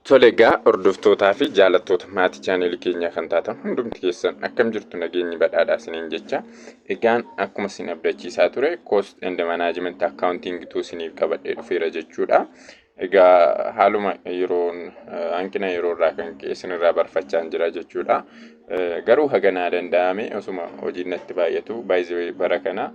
Tole egaa, hordoftootaa fi jaalattoota maatii chaanelii keenyaa kan taatan hundumti keessan, akkam jirtu? Nageenyi badhaadhaa isiniin jecha. Egaan akkuma isin abdachiisaa ture, cost and management accounting 2 isiniif qabadhee dhufeera jechuudha. Egaa haaluma yeroon, hanqina yeroo irraa kan ka'e isinirraa barfachaa jira jechuudha. Garuu haganaa danda'ame osuma hojiin natti baay'atu, baay'ee bara kana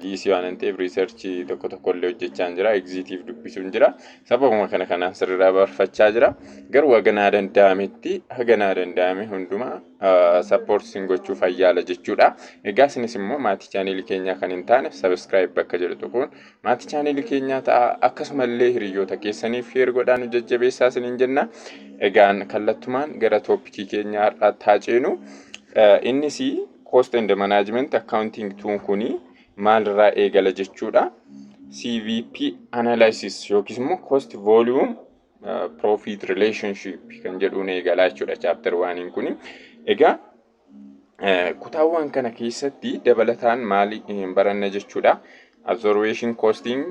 GC waan ta'eef researchii tokko tokko illee hojjechaa jira, exitiif dubbisuun jira. Sababuma kana kanaan sirriirraa barfachaa jira. Garuu haganaa danda'ametti, haganaa danda'ame hundumaa support isin gochuuf ayyaala jechuudha. Egaa isinis immoo maatii chaanelii keenyaa kan hin taane, subscribe bakka jedhu tuquun maatii chaanelii keenyaa ta'a. Akkasumallee hiriyoota keessaniif share godhaa nu jajjabeessaa isiniin jenna. Egaan kallattumaan gara topicii keenyaa har'aatti haa ceenu. Innis cost and management accounting 2 kuni maalirraa eegala jechuudha. CVP analysis yookiis immoo cost volume profit relationship kan jedhuun eegalaa jechuudha chapter oneiin kuni. Egaa kutaawwan kana keessatti dabalataan maali baranna jechuudha. Absorption costing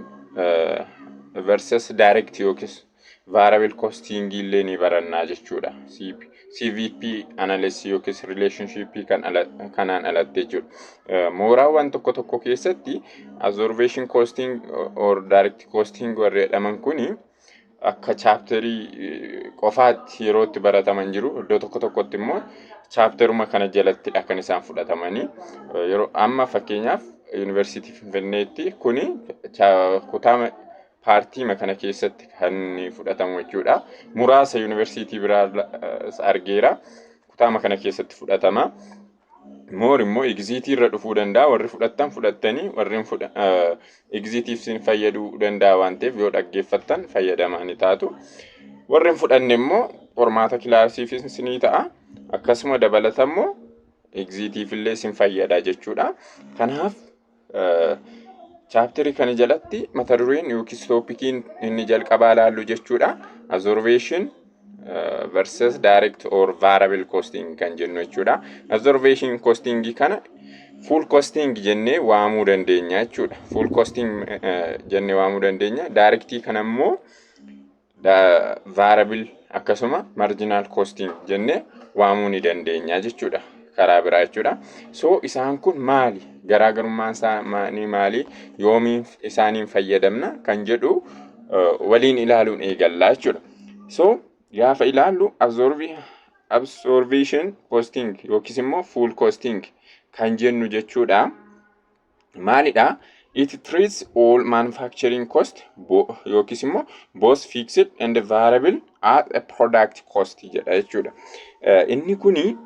versus direct yookiis variable costing illee ni barannaa jechuudha. CVP analysis yookiis relationship kan kanaan alatti jechuudha. Mooraawwan tokko tokko keessatti absorption costing or direct costing warri jedhaman kuni akka chapterii qofaatti yeroo itti barataman jiru. Iddoo tokko tokkotti immoo chapteruma kana jalattidha kan isaan fudhatamanii. Yeroo amma fakkeenyaaf Yuunivarsiitii Finfinneetti kuni kutaa partii kana keessatti kan fudhatamu jechuudha. Muraasa yuunivarsiitii biraa argeera. Kutaama kana keessatti fudhatama. More immoo exitii irra dhufuu danda'a. Warri fudhattan fudhattanii, warri exitiif sin fayyaduu danda'a waan ta'eef, yoo dhaggeeffattan fayyadamaa ni taatu. Warri hin fudhanne immoo qormaata classiifis ni ta'a. Akkasuma dabalata immoo exitiif illee sin fayyada jechuudha. Kanaaf chapterii kana jalatti mata dureen yookiis topiciin inni jalqabaa laallu jechuudha. Absorption versus direct or variable costing kan jennu jechuudha. Absorption costing kana full costing jennee waamuu dandeenya jechuudha. Full costing jennee waamuu dandeenya. Directii kana immoo variable akkasuma marginal costing jennee waamuu ni dandeenya jechuudha. Karaa biraa jechuudha. So isaan kun maali? Garaagarummaan isaanii maali? Yoomiin isaaniin fayyadamna kan jedhu waliin ilaaluun eegallaa jechuudha. So gaafa ilaallu, absorption costing yookiis immoo full costing kan jennu jechuudha. Maalidha? It treats all manufacturing cost yookiis immoo both fixed and variable as a product cost jedha jechuudha. Inni kuni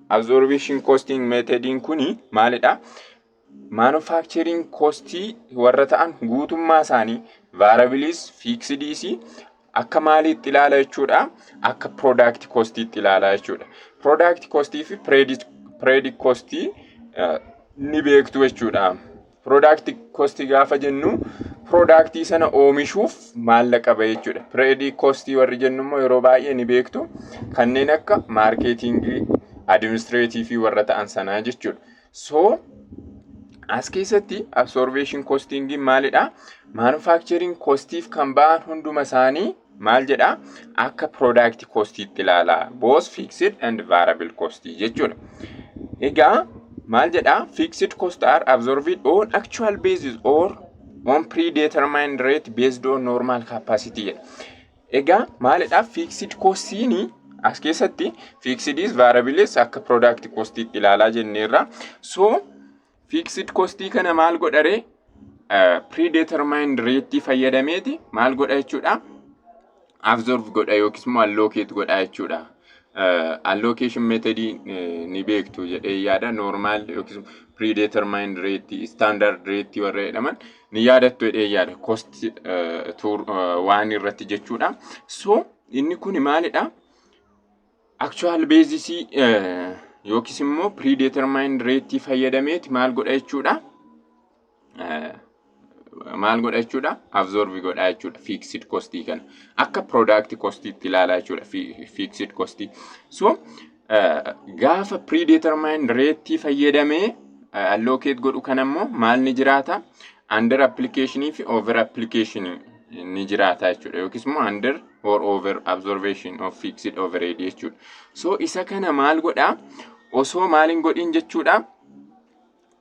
absorption costing methodiin kuni maalidha? Manufacturing costii warra ta'an guutummaa isaanii, variableis fixediis, akka maaliitti ilaala jechuudha? Akka product costiitti ilaala jechuudha. Product costii fi period costii ni beektu jechuudha. Product costii gaafa jennu, productii sana oomishuuf maallaqa bahe jechuudha. Period costii warri jennu immoo yeroo baay'ee ni beektu, kanneen akka marketingii, administrativii warra ta'an sanaa jechuudha. So as keessatti absorption costingiin maalidha? Manufacturing costiif kan ba'an hunduma isaanii maal jedha? Akka product costiitti ilaala. Both fixed and variable cost jechuudha. Egaa maal jedha? Fixed cost are absorbed on actual basis or on predetermined rate based on normal capacity jedha. Egaa maalidha? Fixed costiin as keessatti fixedis variableis akka product costiitti ilaalaa jenneerra. So fixed costii kana maal godharee? Predetermined rate fayyadameeti maal godha jechuudha? Absorb godha yookiis immoo allocate godha jechuudha. Allocation methodii ni beektu jedhee yaada. Normal yookiis predetermined rate, standard rate warra jedhaman ni yaadattu jedhee yaada. Cost waan irratti jechuudha. So inni kun maalidha? Actual basis yookiis immoo predetermined rate fayyadameeti maal godha jechuudha? Maal godha jechuudha? Absorb godha jechuudha fixed costii kana. Akka product costiitti ilaalaa jechuudha fixed costii. So gaafa predetermined rate fayyadamee allocate godhu kana immoo maal ni jiraata? Under application fi over application ni jiraata jechuudha. Yookiis immoo under or over absorption of fixed overhead jechuudha. So isa kana maal godhaa? Osoo maal hin godhin jechuudha.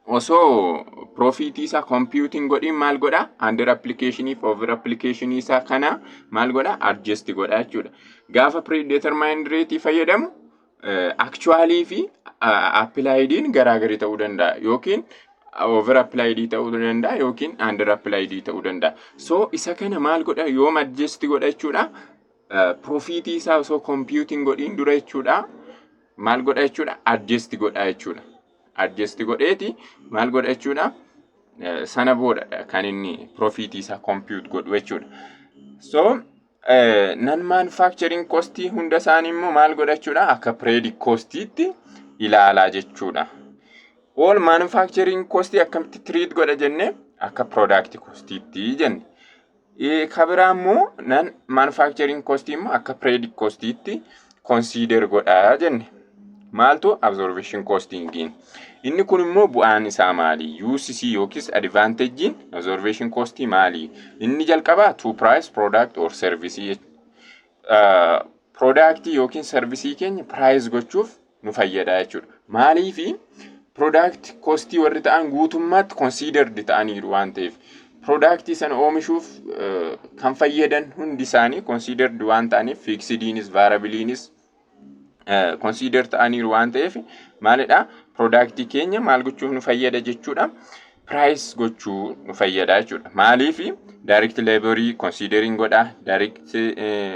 Osoo profitii isaa computing godhin maal godhaa? Under application fi over application isaa kana maal godhaa? Adjust godhaa jechuudha. Gaafa predetermined rate fayyadamu actualii fi appliediin garaagarii ta'uu danda'a yookiin over applied ta'uu danda'a yookiin under applied ta'uu danda'a. So isa kana maal godha? Yoom adjust godha jechuudha? Profitii isaa osoo computing godhin dura jechuudha. Maal godha jechuudha? Adjust godha jechuudha. Adjust godheeti maal godha jechuudha? Sana booda kan inni profitii isaa compute godhu jechuudha. So non manufacturing costii hunda isaanii immoo maal godha jechuudha? Akka periodic costiitti ilaalaa jechuudha. All manufacturing costii akkamitti treat godha jenne? Akka product costiitti jenne. Ka biraa immoo non manufacturing costii immoo akka periodic costiitti consider godha jenne. Maaltu? Absorption costingiin. Inni kun immoo bu'aan isaa maali? UCC yookiis advantagein absorption costii maali? Inni jalqabaa to price product or service. Productii yookiin serviceii keenya price gochuuf nu fayyada jechuudha. Maaliifi? Product costii warri ta'an guutummaatti considered ta'aniiru waan ta'eef. Productii sana oomishuuf kan fayyadan hundi isaanii considered waan ta'aniif, fixediinis variableiinis consider ta'aniiru waan ta'eef, maalidha? Productii keenya maal gochuuf nu fayyada jechuudha? Price gochuu nu fayyada jechuudha. Maaliifi? Direct laborii considering godha, direct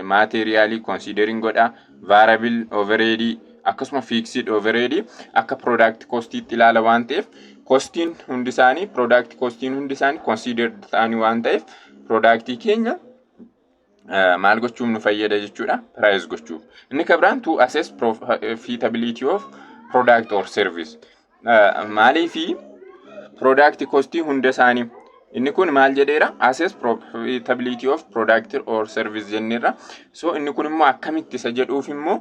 materialii considering godha, variable overhead akkasuma fixed overhead akka product costiitti ilaala waan ta'eef, costiin hundi isaanii, product costiin hundi isaanii considered ta'anii waan ta'eef, productii keenya maal gochuuf nu fayyada jechuudha? Price gochuuf. Inni kan biraan to assess profitability of product or service. Maaliifi? Product costii hunda isaanii, inni kun maal jedheera? Assess profitability of product or service jenneerra. So inni kun immoo akkamitti isa jedhuuf immoo,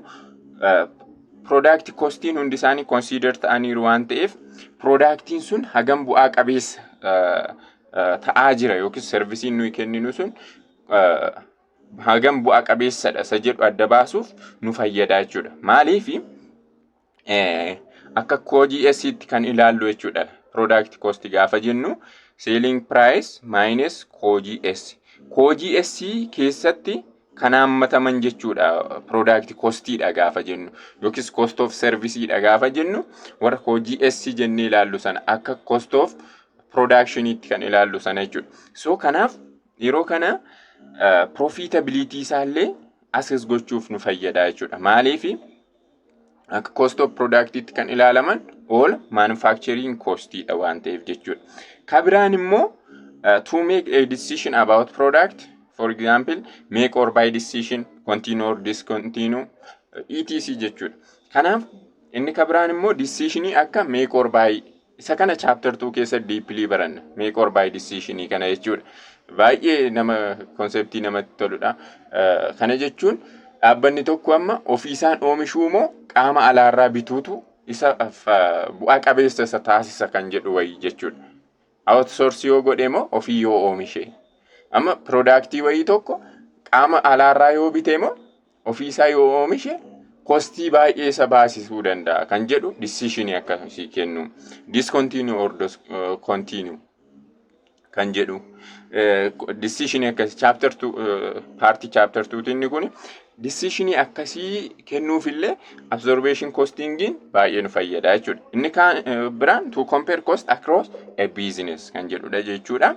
product costiin hundi isaanii consider ta'aniiru waan ta'eef, productiin sun hagam bu'aa qabeessa ta'aa jira yookiin serviceiin nuyi kenninu sun hagam bu'aa qabeessadha isa jedhu adda baasuuf nu fayyada jechuudha. Maaliifi? Akka COGS'tti kan ilaallu jechuudha. Product cost gaafa jennu selling price minus COGS. COGS keessatti kan hammataman jechuudha. Product costiidha gaafa jennu yookiis cost of serviceidha gaafa jennu, warra COGS jennee ilaallu sana akka cost of productionitti kan ilaallu sana jechuudha. So kanaaf yeroo kana profitability isaallee assess gochuuf nu fayyada jechuudha. Maaliifi? Akka cost of productitti kan ilaalaman all manufacturing costiidha waan ta'eef jechuudha. Ka biraan immoo to make a decision about product, for example, make or buy decision, continue or discontinue, etc jechuudha. Kanaaf inni ka biraan immoo decisionii akka make or buy, isa kana chapter 2 keessa deeply baranna, make or buy decisionii kana jechuudha. Baay'ee nama conceptii namatti toludha. Kana jechuun dhaabbanni tokko amma ofiisaan oomishuu moo qaama alaarraa bituutu isa bu'aa qabeessa isa taasisa kan jedhu wayii jechuudha. Outsource yoo godhe moo ofii yoo oomishe? Amma productii wayii tokko qaama alaarraa yoo bite moo ofiisaa yoo oomishe costii baay'ee isa baasisuu danda'a kan jedhu decisionii akkasii kennu. Discontinue or continue kan jedhu decisionii akkasii chapter 2, partii chapter 2 inni kun decisionii akkasii kennuufillee absorption costingiin baay'ee nu fayyada jechuudha. Inni kaan biraan to compare cost across a business kan jedhudha jechuudha.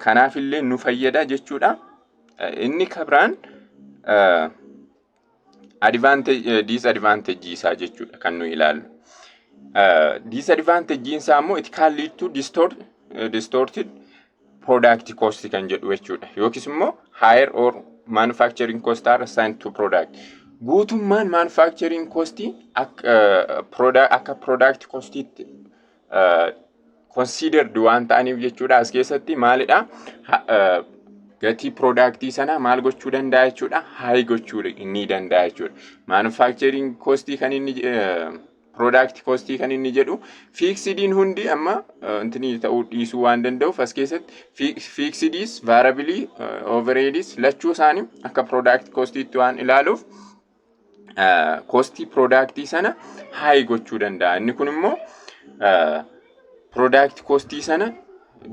Kanaafillee nu fayyada jechuudha. Inni kan biraan advantage disadvantage isaa jechuudha kan nu ilaallu. Disadvantage isaa immoo it can lead to distorted product cost kan jedhu jechuudha. Yookiis immoo higher or manufacturing cost are assigned to product. Guutummaan manufacturing cost akka product costiitti considered waan ta'aniif jechuudha. As keessatti maalidha? Gatii productii sana maal gochuu danda'a jechuudha? High gochuu ni danda'a jechuudha. Manufacturing costii kan inni Product costii kan inni jedhu fixediin hundi amma intini ta'uu dhiisuu waan danda'uuf, as keessatti fixediis, variableii overheadis lachuu isaanii akka product costiitti waan ilaaluuf, costii productii sana high gochuu danda'a. Inni kun immoo product costii sana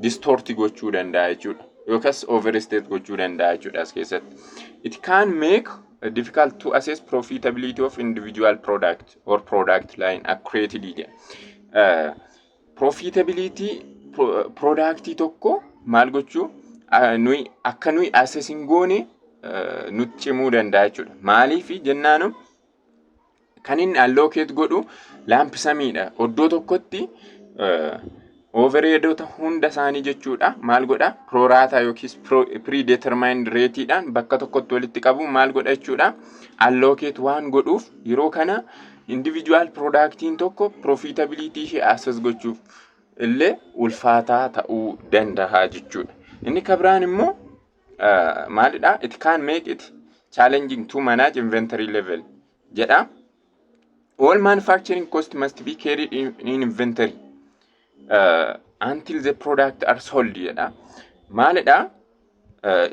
distort gochuu danda'a jechuudha. Yookaas overstate gochuu danda'a jechuudha as keessatti. It can make difficult to assess profitability of individual product or product line accurately jedha. Profitability productii tokko maal gochuu, nuyi akka nuyi assess hin goone nutti cimuu danda'a jechuudha. Maaliif jennaanu, kan inni allocate godhu lump sumiidha. Iddoo tokkotti overheadota hunda isaanii jechuudha. Maal godha? Prorata yookiis predetermined rateiidhaan bakka tokkotti walitti qabu maal godha jechuudha? Allocate waan godhuuf, yeroo kana individual productiin tokko profitability ishee assess gochuuf illee ulfaataa ta'uu danda'a jechuudha. Inni kan biraan immoo maalidha? It can make it challenging to manage inventory level jedha. All manufacturing cost must be carried in inventory until the product are sold jedha. Maalidha?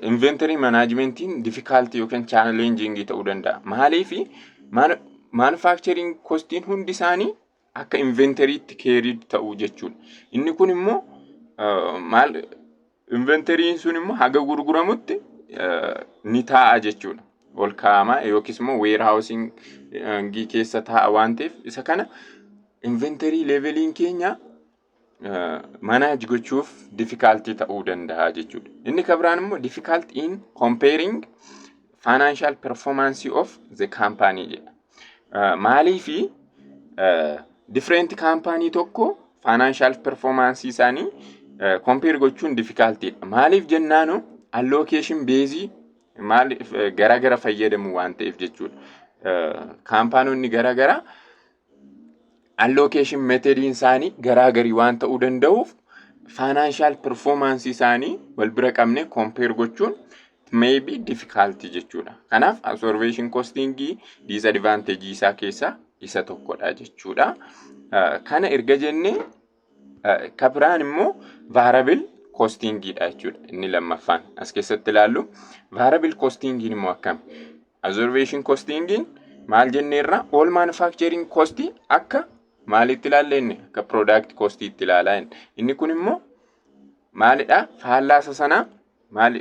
Inventory managementiin difficulty yookiin challenging ta'uu danda'a. Maaliifi, manufacturing costiin hundi isaanii akka inventorytti carried ta'uu jechuudha. Inni kun immoo maal, inventoryin sun immoo haga gurguramutti ni taa'a jechuudha. Ol kaa'ama yookiis immoo warehousing keessa taa'a waan ta'eef, isa kana inventory leveliin keenya manage gochuuf difficulty ta'uu danda'a jechuudha. Inni kan biraan immoo difficult in comparing financial performance of the company jedha. Maaliifi, different company tokko financial performance isaanii compare gochuun difficultyidha. Maaliif jennaanu, allocation baseii maaliif gara fayyadamu waan ta'eef jechuudha. Kaampaanonni gara gara allocation methodiin isaanii garaagarii waan ta'uu danda'uuf, financial performance isaanii wal bira qabne compare gochuun may be difficult jechuudha. Kanaaf absorption costing disadvantage isaa keessaa isa tokkodha jechuudha. Kana erga jennee, kan biraan immoo variable costingidha jechuudha. Inni lammaffaan as keessatti ilaallu variable costingiin immoo akkami? Absorption costingiin maal jenneerra? All manufacturing cost akka maalitti ilaalla inni? Akka product costiitti ilaalaa inni. Inni kun immoo maalidha? Faallaa isa sanaa maal,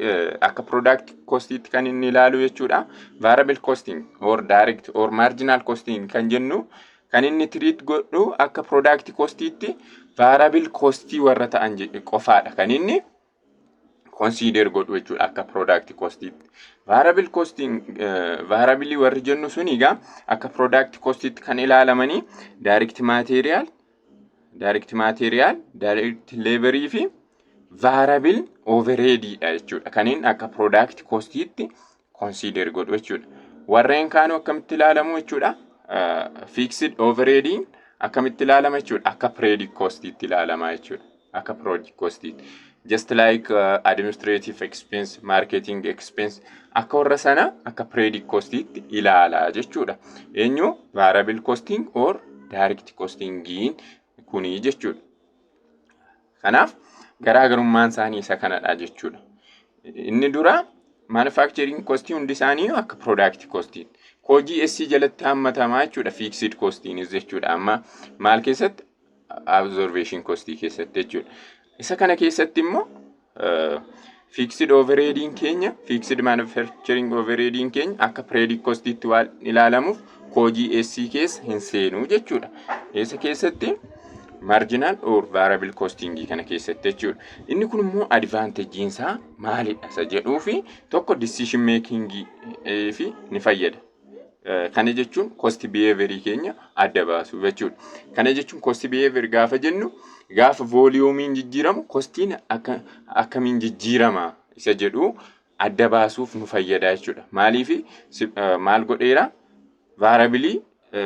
akka product costiitti kan inni ilaalu jechuudha. Variable costing or direct or marginal costing kan jennu, kan inni treat godhu akka product costiitti variable costii warra ta'an qofaadha kan inni consider godhu jechuudha akka product costiitti. Variable costing, variable warri jennu sun egaa akka product costiitti kan ilaalamanii direct material, direct laborii fi variable overheadidha jechuudha. Kan inni akka product costiitti consider godhu jechuudha. Warreen kaanuu akkamitti ilaalamu jechuudha? Fixed overheadiin akkamitti ilaalama jechuudha? Akka period costiitti ilaalama jechuudha. Akka period costiitti. Just like administrative expense, marketing expense, akka warra sana akka period costiitti ilaala jechuudha. Eenyu, variable costing or direct costingiin kunii jechuudha. Kanaaf garaagarummaan isaanii isa kanadha jechuudha. Inni dura manufacturing costii hundi isaanii akka product costii. COGS jalatti hammatamaa jechuudha fixed costiinis jechuudha. Amma maal keessatti? Absorption costii keessatti jechuudha. Isa kana keessatti immoo fixed overheadiin keenya, fixed manufacturing overheadiin keenya akka period costiitti waan ilaalamuuf COGS keessa hin seenuu jechuudha. Isa keessatti marginal or variable costing kana keessatti jechuudha. Inni kun immoo advantagein isaa maalidha isa jedhuu fi tokko decision making fi ni fayyada. Kana jechuun cost behavior keenya adda baasuu jechuudha. Kana jechuun cost behavior gaafa jennu, gaafa volumeiin jijjiiramu costiin akka akkamiin jijjiirama isa jedhu adda baasuuf nu fayyada jechuudha. Maaliif, maal godheera? Variableii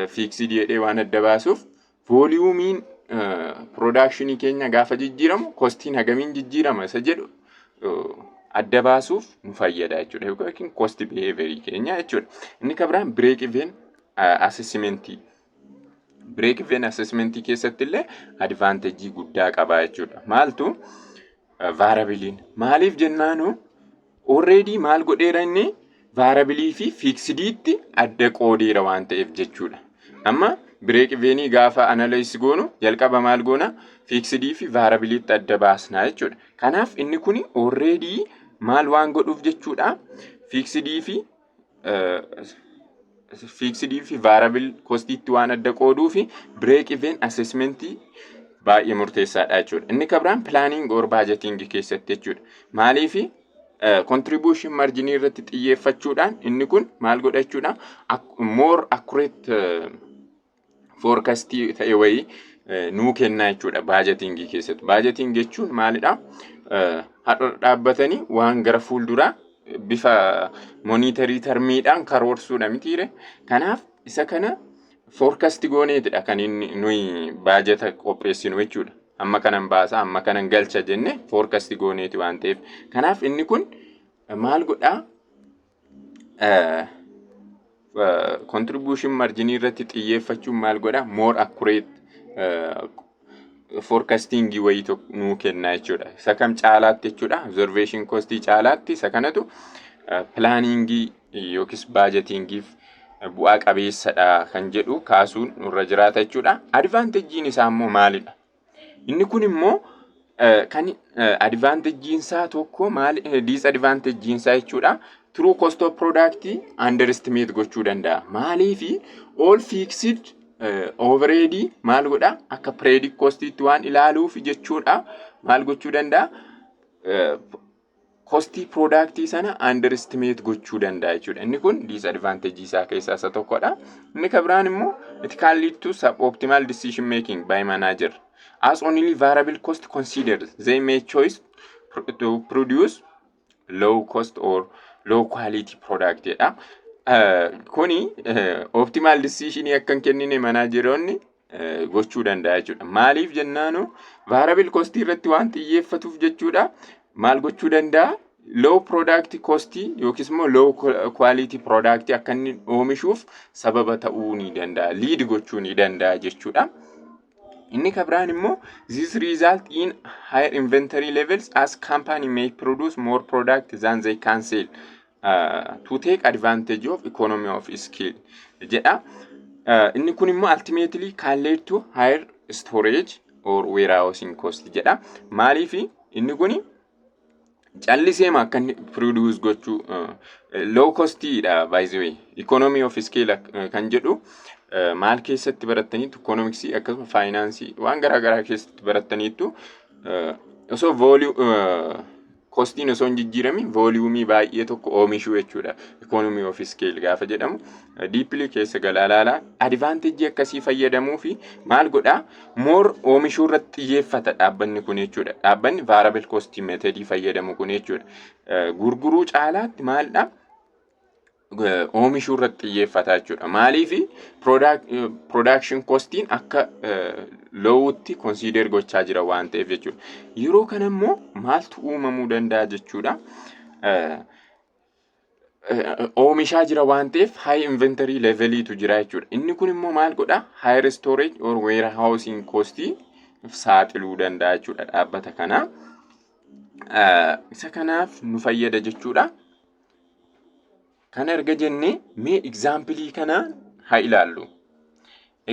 fixed jedhee waan adda baasuuf, volumeiin productionii keenya gaafa jijjiiramu costiin hagamiin jijjiirama isa jedhu adda baasuuf nu fayyada jechuudha. Yookiin cost behavior keenya jechuudha. Inni kan biraan break even assessmentii. Break even assessmentii keessatti illee advantageii guddaa qaba jechuudha. Maaltu variableiin? Maaliif jennaanu, already maal godheera? Inni variableii fi fixediitti adda qoodeera waan ta'eef jechuudha. Amma break evenii gaafa analyze goonu, jalqaba maal goona? Fixedii fi variableiitti adda baasna jechuudha. Kanaaf inni kun already maal waan godhuuf jechuudha? Fixedii fi variable costiitti waan adda qooduu fi break even assessmentii baay'ee murteessaadha jechuudha. Inni kan biraan planning or budgeting keessatti jechuudha. Maaliifi? Contribution marginii irratti xiyyeeffachuudhaan inni kun maal godha jechuudha? More accurate forecastii ta'e wayii nuu kenna jechuudha budgetingii keessatti. Budgeting jechuun maalidha? Har'a dhaabbatanii waan gara fuulduraa bifa monetary termiidhaan karoorsuudha mitiire. Kanaaf isa kana forecast gooneetidha kan inni nuyi baajeta qopheessinu jechuudha. Amma kanan baasa, amma kanan galcha jenne forecast gooneeti waan ta'eef. Kanaaf inni kun maal godhaa? Contribution marginii irratti xiyyeeffachuun maal godhaa? More accurate forecastingii wayii tokko nuu kenna jechuudha. Isa kam caalaatti jechuudha? Absorption costii caalaatti isa kanatu planningii yookiis budgetingiif bu'aa qabeessadha kan jedhu kaasuun nurra jiraata jechuudha. Advantageiin isaa immoo maalidha? Inni kun immoo kan advantageiin isaa tokko maal, disadvantageiin isaa jechuudha? True cost of product underestimate gochuu danda'a. Maaliifi? All fixed overhead maal godha? Akka periodic costiitti waan ilaaluuf jechuudha. Maal gochuu danda'a? Costii productii sana underestimate gochuu danda'a jechuudha. Inni kun disadvantage isaa keessaa isa tokkodha. Inni kan biraan immoo it can lead to suboptimal decision making by manager. As only variable cost considered, they may choose to produce low cost or low quality product jedha. Kuni optimal decision akka hin kennine manageroonni gochuu danda'a jechuudha. Maaliif jennaanu, variable cost irratti waan xiyyeeffatuuf jechuudha. Maal gochuu danda'a? Low product cost yookiis immoo low quality product akka inni oomishuuf sababa ta'uu ni danda'a. Lead gochuu ni danda'a jechuudha. Inni kan biraan immoo this result in higher inventory levels, as company may produce more product than they can sell to take advantage of economy of scale jedha. Inni kun immoo ultimately can lead to higher storage or warehousing cost jedha. Maaliifi? Inni kuni calliseema akka inni produce gochuu low costiidha. By the way, economy of scale kan jedhu maal keessatti barattaniitu? Economicsii akkasuma financeii waan garaa garaa keessatti barattaniitu. Osoo volume costiin osoo hin jijjiiramin volumeii baay'ee tokko oomishuu jechuudha. Economy of scale gaafa jedhamu deeply keessa galaa ilaalaa. Advantageii akkasii fayyadamuu fi maal godhaa? More oomishuu irratti xiyyeeffata dhaabbanni kun jechuudha. Dhaabbanni variable cost methodii fayyadamu kun jechuudha. Gurguruu caalaatti maalidha? Oomishuu irratti xiyyeeffata jechuudha. Maaliifi? Production costiin akka lowutti consider gochaa jira waan ta'eef jechuudha. Yeroo kana immoo maaltu uumamuu danda'a jechuudha? Oomishaa jira waan ta'eef high inventory leveliitu jira jechuudha. Inni kun immoo maal godha? Higher storage or warehousing costii saaxiluu danda'a jechuudha dhaabbata kana. Isa kanaaf nu fayyada jechuudha. Kana erga jennee, mee exampleii kana haa ilaallu.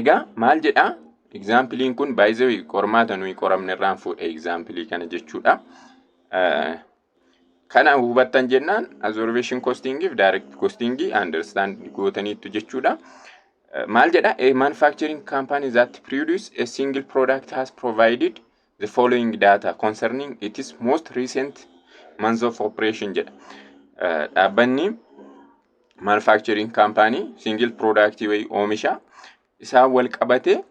Egaa maal jedhaa? Exampleiin kun, by the way, qormaata nuyi qoramne irraan fuudhe exampleii kana jechuudha. Kana hubattan jennaan absorption costing fi direct costing understand gootaniittu jechuudha. Maal jedha? A manufacturing company that produce a single product has provided the following data concerning its most recent months of operation jedha. Dhaabbanni manufacturing company single product wayii oomisha, isaan wal qabate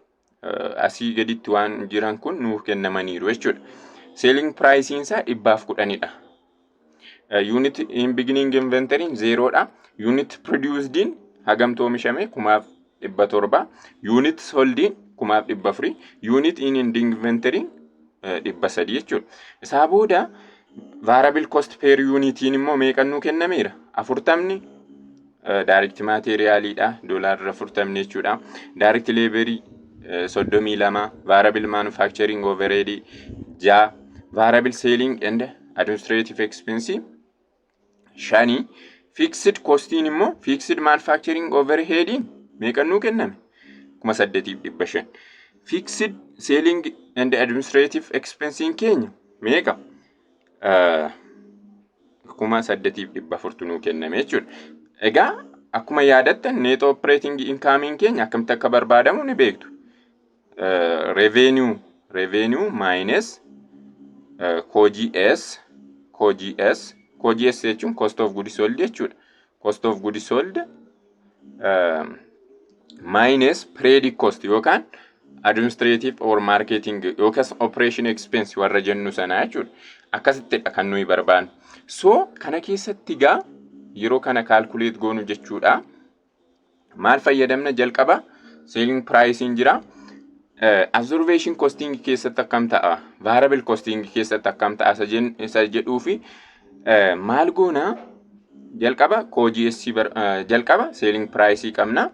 asii gaditti waan jiran kun nuuf kennamaniiru jechuudha. Selling price isaa 110dha. Unit in beginning inventory zerodha. Unit produced in hagamtu oomishame? 700. Unit sold in 4,400. Unit in ending inventory 300 jechuudha. Isaa booda variable cost per unitiin immoo meeqan nuu kennameera? 40 direct materialidha. Doolaarra 40 jechuudha. Direct laborii 32, variable manufacturing overhead 6, variable selling and administrative expense 5. Fixed costiin immoo, fixed manufacturing overheadiin meeqa nuu kenname? 8,500. Fixed selling and administrative expensiin keenya meeqa? 8,400tu nuu kenname jechuudha. Egaa akkuma yaadattan, net operating income keenya akkamitti akka barbaadamu ni beektu. Revenue minus COGS. COGS, COGS jechuun cost of goods sold jechuudha. Cost of goods sold minus period cost yookaan administrative or marketing yookaas operation expense warra jennu sana jechuudha. Akkasittidha kan nuyi barbaannu. So kana keessatti gaa yeroo kana calculate goonu jechuudha. Maal fayyadamna? Jalqaba selling price jira. Absorption costing keessatti akkam ta'a? Variable costing keessatti akkam ta'a isa jedhuu fi maal goona? Jalqaba COGS, jalqaba selling price qabna.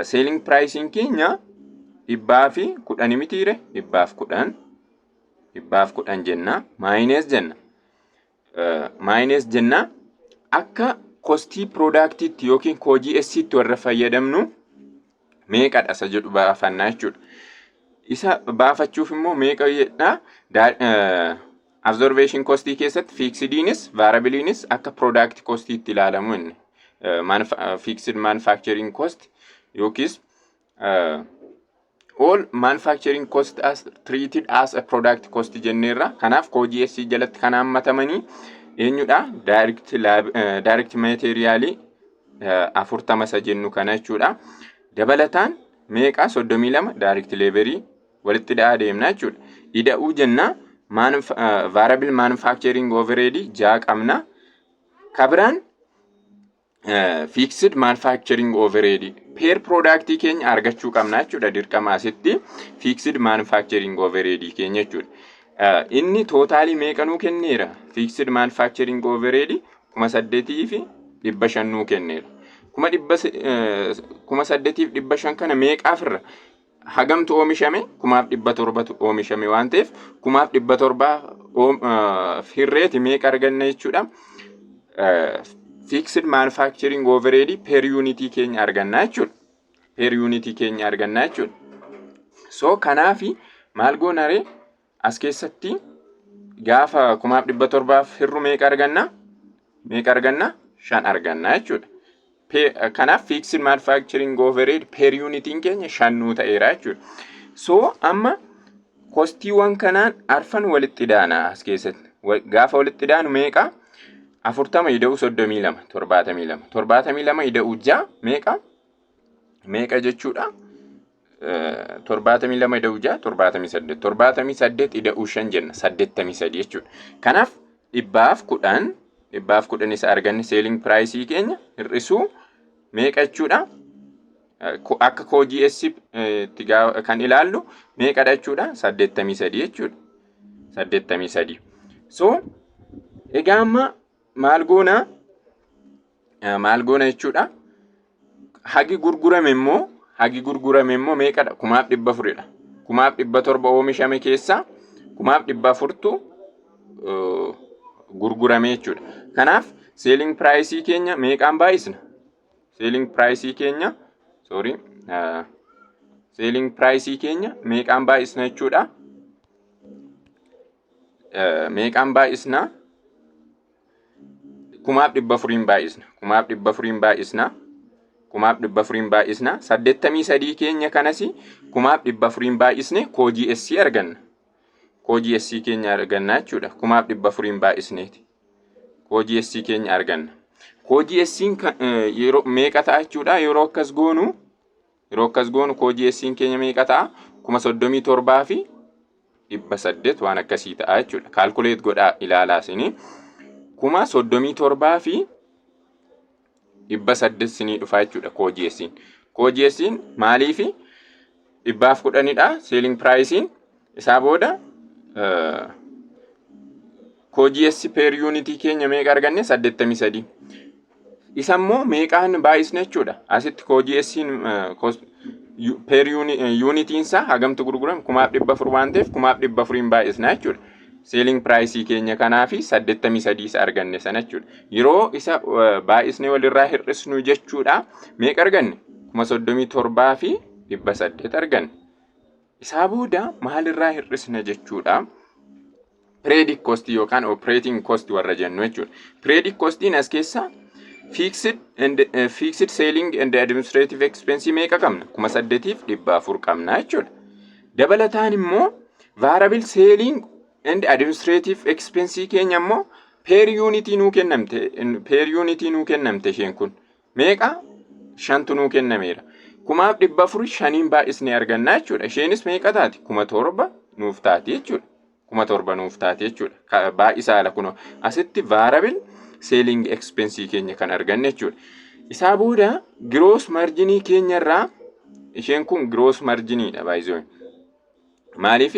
Selling price keenya 110 mitiire? 110, 110 jenna, minus jenna. Minus jenna, akka costii productiitti yookiin COGSitti warra fayyadamnu meeqadha isa jedhu baafannaa jechuudha. Isa baafachuuf immoo meeqa jedha? Absorption costii keessatti fixediinis variableiinis akka product costiitti ilaalamu inni. Fixed manufacturing cost yookiis all manufacturing cost as treated as a product cost jenneerra. Kanaaf COGS jalatti kan hammatamanii eenyudha? Direct materialii 40 isa jennu kana jechuudha. Dabalataan meeqa? 32 direct laborii walitti dha'aa deemna jechuudha. Ida'uu jenna, variable manufacturing overhead 6 qabna. Kabiraan fixed manufacturing overhead per product keenya argachuu qabna jechuudha, dirqama asitti fixed manufacturing overhead keenya jechuudha. Inni totalii meeqa nuu kenneera? Fixed manufacturing overhead 8,500 nuu kenneera. 8,500 kana meeqaaf irra hagamtu oomishame? 700,000tu oomishame waan ta'eef, 700,000 hirreeti meeqa arganna jechuudha? Fixed manufacturing overhead per unit keenya arganna jechuudha. Per unit keenya arganna jechuudha. So kanaafi maal goonaree? As keessatti gaafa 700,000f hirru meeqa arganna? Meeqa arganna? 5 arganna jechuudha. Kanaaf fixed manufacturing overhead per unitiin keenya 5 nuu ta'eera jechuudha. So amma costiiwwan kanaan arfan walitti daana as keessatti. Gaafa walitti daanu meeqa? 40 ida'uu 32, 72. 72 ida'uu 6 meeqa? Meeqa jechuudha? 72 ida'uu 6, 78. 78 ida'uu 5 jenna, 83 jechuudha. Kanaaf 110, 110 isa arganne selling priceii keenya hir'isuu meeqa jechuudha? Akka COGS kan ilaallu meeqadha jechuudha? 83 jechuudha. 83. So egaa amma maal goona? Maal goona jechuudha? Hagi gurgurame immoo meeqadha? 400,000dha. 700,000 oomishame keessaa 400,000tu gurgurame jechuudha. Kanaaf selling priceii keenya meeqaan baay'isna? Selling priceii keenya, sorry, selling priceii keenya meeqaan baay'isna jechuudha? Meeqaan baay'isna? 400,000n baay'isna. 400,000n baay'isna. 400,000n baay'isna. 83 keenya kanas 400,000n baay'isne COGS arganna. COGS keenya arganna jechuudha. 400,000n baay'isneeti. COGS keenya arganna. COGS yeroo meeqa ta'a jechuudha? Yeroo akkas goonu COGS keenya meeqa ta'a? 37,800 waan akkasii ta'a jechuudha. Calculate godhaa ilaalaa isinii. 37,800 sinii dhufa jechuudha COGS'n. COGS'n maaliifi? 110dha selling price'n isaa. Booda COGS per unit keenya meeqa arganne? 83. Isa immoo meeqaan baay'isne jechuudha? Asitti COGS'n Per unitiin isaa hagamtu gurgurame? 1,400 waan ta'eef 1,400n baay'isna jechuudha. Selling priceii keenya kanaa fi 83 isa arganne sana jechuudha. Yeroo isa baay'isnee walirraa hir'isnu jechuudha. Meeqa arganne? 37,800 arganne. Isaa booda maalirraa hir'isna jechuudha? Periodic cost yookaan operating cost warra jennu jechuudha. Periodic costiin as keessa fixed selling and administrative expense meeqa qabna? 8,400 qabna jechuudha. Dabalataan immoo variable selling and administrative expense keenya immoo per unitii nuu kennamte. Isheen kun meeqa? Shantu nuu kennameera. 1,400 shaniin baay'isnee arganna jechuudha. Isheenis meeqa taati? 7,000 nuuf taati jechuudha. 7,000 nuuf taati jechuudha. Baay'isaa ala kunoo asitti variable selling expense keenya kan arganne jechuudha. Isaa booda gross marginii keenyarraa, isheen kun gross marginiidha baay'isoo. Maaliif?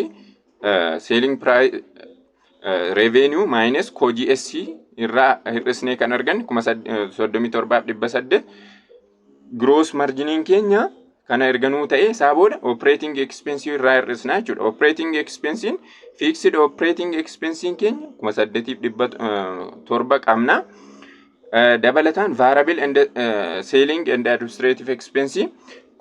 Selling price revenue minus COGS irraa hir'isnee kan arganne 37,800 gross marginiin keenya kana erganuu ta'e, isaa booda operating expense irraa hir'isna jechuudha. Operating expense, fixed operating expense keenya 8,700 qabna. Dabalataan variable and selling and administrative expense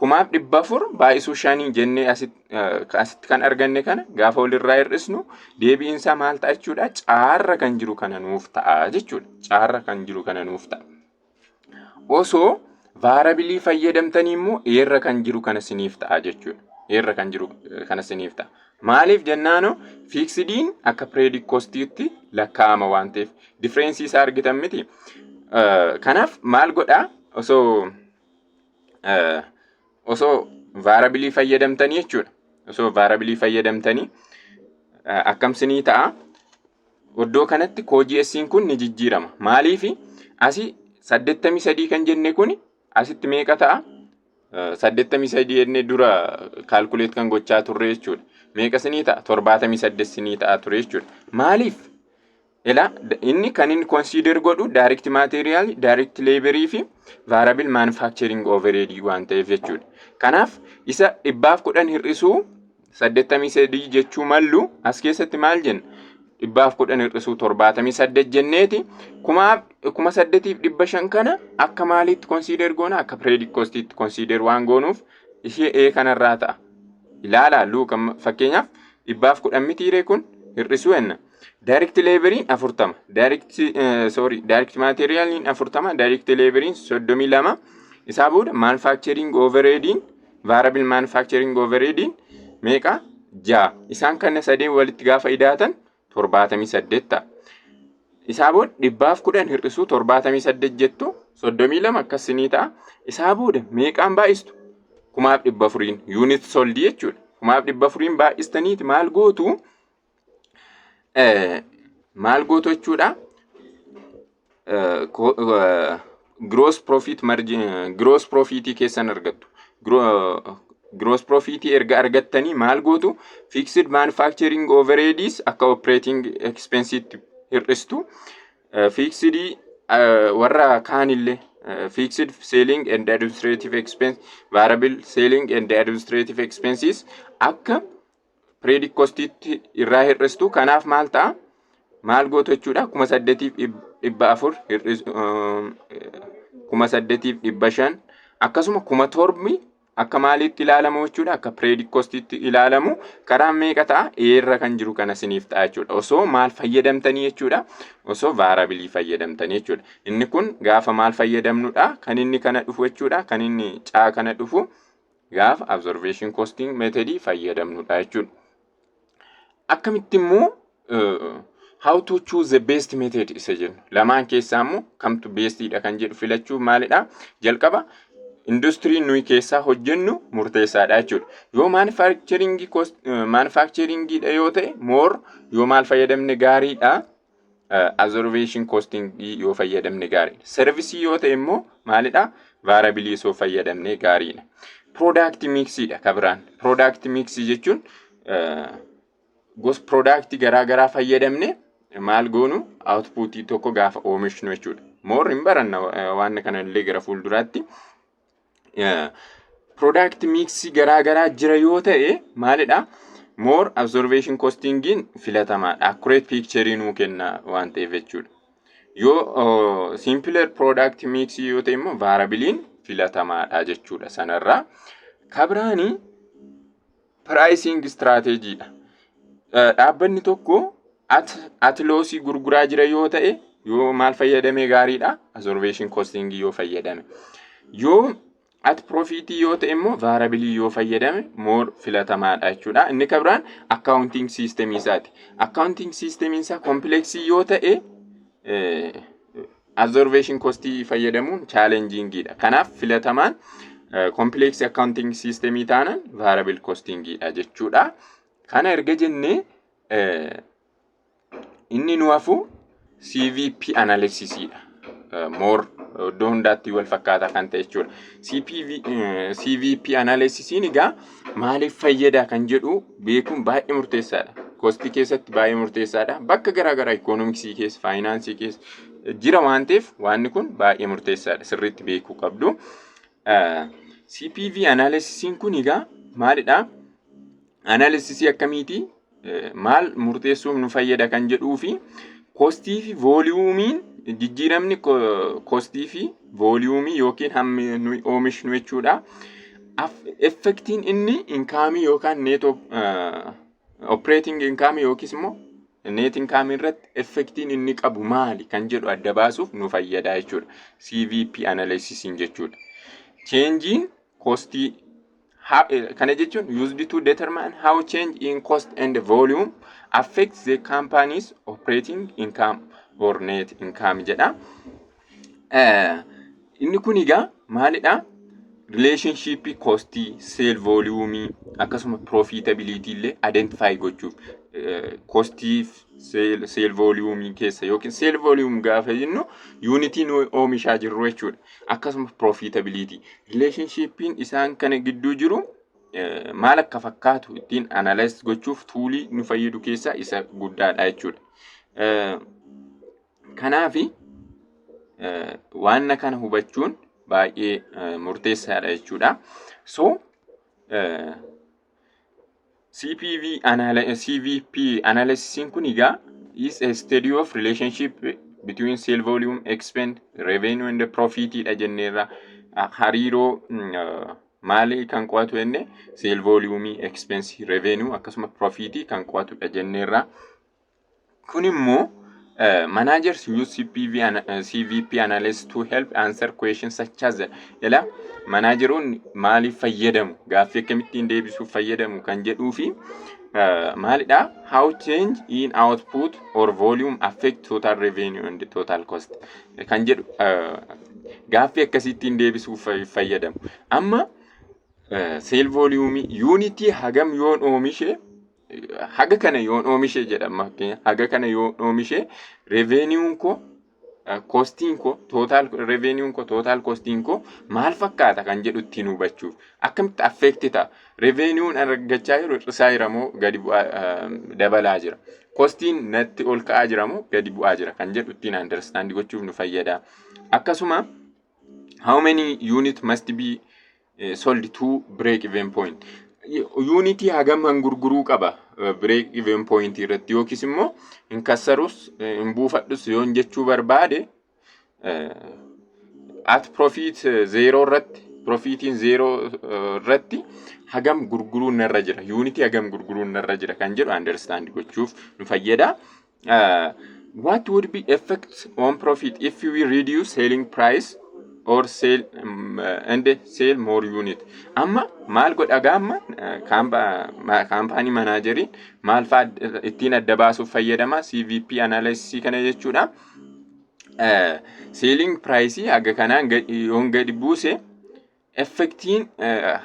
1,400 baay'isuu shanii jennee asitti kan arganne kana gaafa walirraa hir'isnu deebiinsaa maal ta'a jechuudha? Caarra kan jiru kana nuuf ta'a jechuudha. Caarra kan jiru kana nuuf ta'a. Osoo variableii fayyadamtanii immoo eerra kan jiru kana siniif ta'a jechuudha. Eerra kan jiru kana siniif ta'a. Maaliif jennaano, fixediin akka periodic costiitti lakkaa'ama waan ta'eef, differenceii isaa argitan miti. Kanaaf maal godhaa? Osoo variableii fayyadamtanii jechuudha. Osoo variableii fayyadamtanii akkam sinii ta'a? Iddoo kanatti COGS'n kun ni jijjiirama. Maaliifi? Asii 83 kan jenne kuni asitti meeqa ta'a? 83 jennee dura calculate kan gochaa turre jechuudha. Meeqa sinii ta'a? 78 sinii ta'a ture jechuudha. Maaliif? Ilaa, inni kan inni consider godhu direct material, direct laborii fi variable manufacturing overhead waan ta'eef jechuudha. Kanaaf isa 110 hir'isuu 83 jechuu mallu as keessatti maal jenna? 110 hir'isuu 78 jenneeti 8,500 kana akka maaliitti consider goona? Akka periodic costiitti consider waan goonuuf ishee ee kanarraa ta'a. Ilaalaa luuka, fakkeenyaaf 110 mitiiree kun hir'isuu enna. Direct laboriin 40, direct, sorry, direct materialiin 40, direct laboriin 32, isaa booda manufacturing overheadiin, variable manufacturing overheadiin meeqa? Ja'a. Isaan kana sadeen walitti gaafa idaatan 78 ta'a. Isaa booda 110 hir'isuu 78 jettu, 32 akkas sinii ta'a. Isaa booda meeqaan baay'istu? 1,400n unit soldii jechuudha. 1,400n baay'istaniiti maal gootu? Maal gootu jechuudha? Gross profit margin, gross profitii keessan argattu. Gross profitii erga argattanii maal gootu? Fixed manufacturing overheads akka operating expense'itti hir'istu. Fixed warra kaanillee, fixed selling and administrative expense, variable selling and administrative expenses akka periodic costiitti irraa hir'istu. Kanaaf maal ta'a? Maal gootu jechuudha? 8,400 8,500, akkasuma 7,000 akka maaliitti ilaalamu jechuudha? Akka periodic costiitti ilaalamu. Karaan meeqa ta'a? Eerra kan jiru kana siniif ta'a jechuudha. Osoo maal fayyadamtanii jechuudha? Osoo variableii fayyadamtanii jechuudha. Inni kun gaafa maal fayyadamnudha kan inni kana dhufu jechuudha? Kan inni caa kana dhufu gaafa absorption costing methodii fayyadamnudha jechuudha. Akkamitti immoo how to choose the best method isa jennu, lamaan keessaa immoo kamtu bestiidha kan jedhu filachuu maalidha? Jalqaba industiriin nuyi keessaa hojjennu murteessaadha jechuudha. Yoo manufacturingiidha yoo ta'e, more yoo maal fayyadamne gaariidha? Absorption costing yoo fayyadamne gaariidha. Serviceii yoo ta'e immoo maalidha? Variableii osoo fayyadamne gaariidha. Product mixiidha kabiraan. Product mixii jechuun gosa product garaa garaa fayyadamne maal goonu, outputii tokko gaafa oomishnu jechuudha. More hin baranna waan kana illee gara fuulduraatti. Product mix garaa garaa jira yoo ta'e maalidha? More absorption costingiin filatamaadha. Accurate picture nuu kenna waan ta'eef jechuudha. Yoo simpler product mix yoo ta'e immoo variableiin filatamaadha jechuudha sanarraa. Kabiraanii pricing strategy dha. Dhaabbanni tokko at lossii gurguraa jira yoo ta'e, yoo maal fayyadame gaariidha? Absorption costing yoo fayyadame. Yoo at profitii yoo ta'e immoo variableii yoo fayyadame more filatamaadha jechuudha. Inni kabiraan accounting system isaati. Accounting system isaa complexii yoo ta'e, absorption costii fayyadamuun challengingiidha. Kanaaf filatamaan complex accounting systemii taanaan variable costingiidha jechuudha. Kana erga jennee, inni nu hafu CVP analysisiidha. More iddoo hundaatti wal fakkaataa kan ta'e jechuudha. CVP analysisiin egaa maaliif fayyada kan jedhu beekuun baay'ee murteessaadha. Costii keessatti baay'ee murteessaadha. Bakka garaa garaa economicsii keessa, financeii keessa jira waan ta'eef waanni kun baay'ee murteessaadha. Sirriitti beekuu qabdu. CPV analysisiin kun egaa maalidha? Analysisii akkamiiti? Maal murteessuuf nu fayyada kan jedhuu fi costii fi volumeiin, jijjiiramni costii fi volumeii yookiin hammi nuyi oomishnu jechuudha. Effectiin inni incomeii yookaan net operating incomeii yookiis immoo net incomeii irratti effectiin inni qabu maali kan jedhu adda baasuuf nu fayyada jechuudha. CVP analysisiin jechuudha. Changeiin costii kana jechuun used to determine how change in cost and volume affects the company's operating income or net income jedha. Inni kun egaa maalidha? Relationship costii, sale volume, akkasuma profitability illee identify gochuuf, costii sale volume keessa yookiin sale volume gaafa jennu unitii nu oomishaa jirru jechuudha. Akkasuma profitability relationshipiin isaan kana gidduu jiru maal akka fakkaatu ittiin analyze gochuuf toolii nu fayyadu keessaa isa guddaadha jechuudha. Kanaafi waan kana hubachuun baay'ee murteessaadha jechuudha. So CVP analysisiin kun egaa is a study of relationship between sale volume, expense, revenue and profit dha jenneerra. Hariiroo maalii kan qo'atu jenne? Sale volume, expense, revenue akkasuma profit kan qo'atudha jenneerra. Kun immoo managers use CVP analysis to help answer questions such as, ila manageroonni maaliif fayyadamu, gaaffii akkamittiin deebisuuf fayyadamu kan jedhuu fi maalidha, how change in output or volume affect total revenue and total cost kan jedhu gaaffii akkasittiin deebisuuf fayyadamu. Amma sale volume unitii hagam yoon oomishe, haga kana yoon oomishe jedhama, fakkeenya haga kana yoon oomishe, revenueun koo, costiin koo, total revenueun koo, total costiin koo maal fakkaata kan jedhu ittiin hubachuuf, akkamitti affect ta'a, revenueun argachaa jiru hir'isaa jira moo gadi bu'aa dabalaa jira, costiin natti ol ka'aa jira moo gadi bu'aa jira kan jedhu ittiin understand gochuuf nu fayyada. Akkasuma how many unit must be sold to break even point, unitii hagam han gurguruu qaba break even point irratti, yookiis immoo hin kassarus hin buufadhus yoon jechuu barbaade, at profit zero irratti, profitiin zero irratti hagam gurguruun narra jira, unitii hagam gurguruun narra jira kan jedhu understand gochuuf nu fayyada. What would be effect on profit if we reduce selling price or sell and sell more unit? Amma maal godha gaamma company manageriin maal fa'aa ittiin adda baasuuf fayyadama CVP analysis kana jechuudha. Selling price haga kanaan yoon gadi buuse, effectiin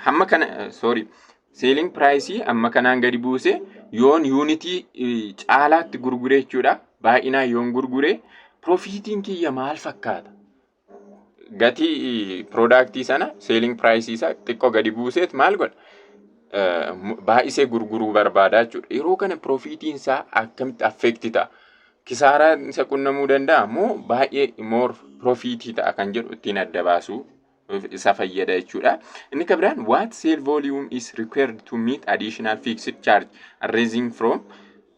hamma kana, sorry, selling price hamma kanaan gadi buuse, yoon unitii caalaatti gurgure jechuudha, baay'inaan yoon gurgure, profitiin kiyya maal fakkaata? Gatii productii sana, selling price isaa xiqqoo gadi buuseet maal godha? Baay'isee gurguruu barbaada jechuudha. Yeroo kana profitiin isaa akkamitti affect ta'a? Kisaaraa isa qunnamuu danda'a moo baay'ee more profitii ta'a kan jedhu ittiin adda baasuu isa fayyada jechuudha. Inni kan biraan, what sale volume is required to meet additional fixed charge arising from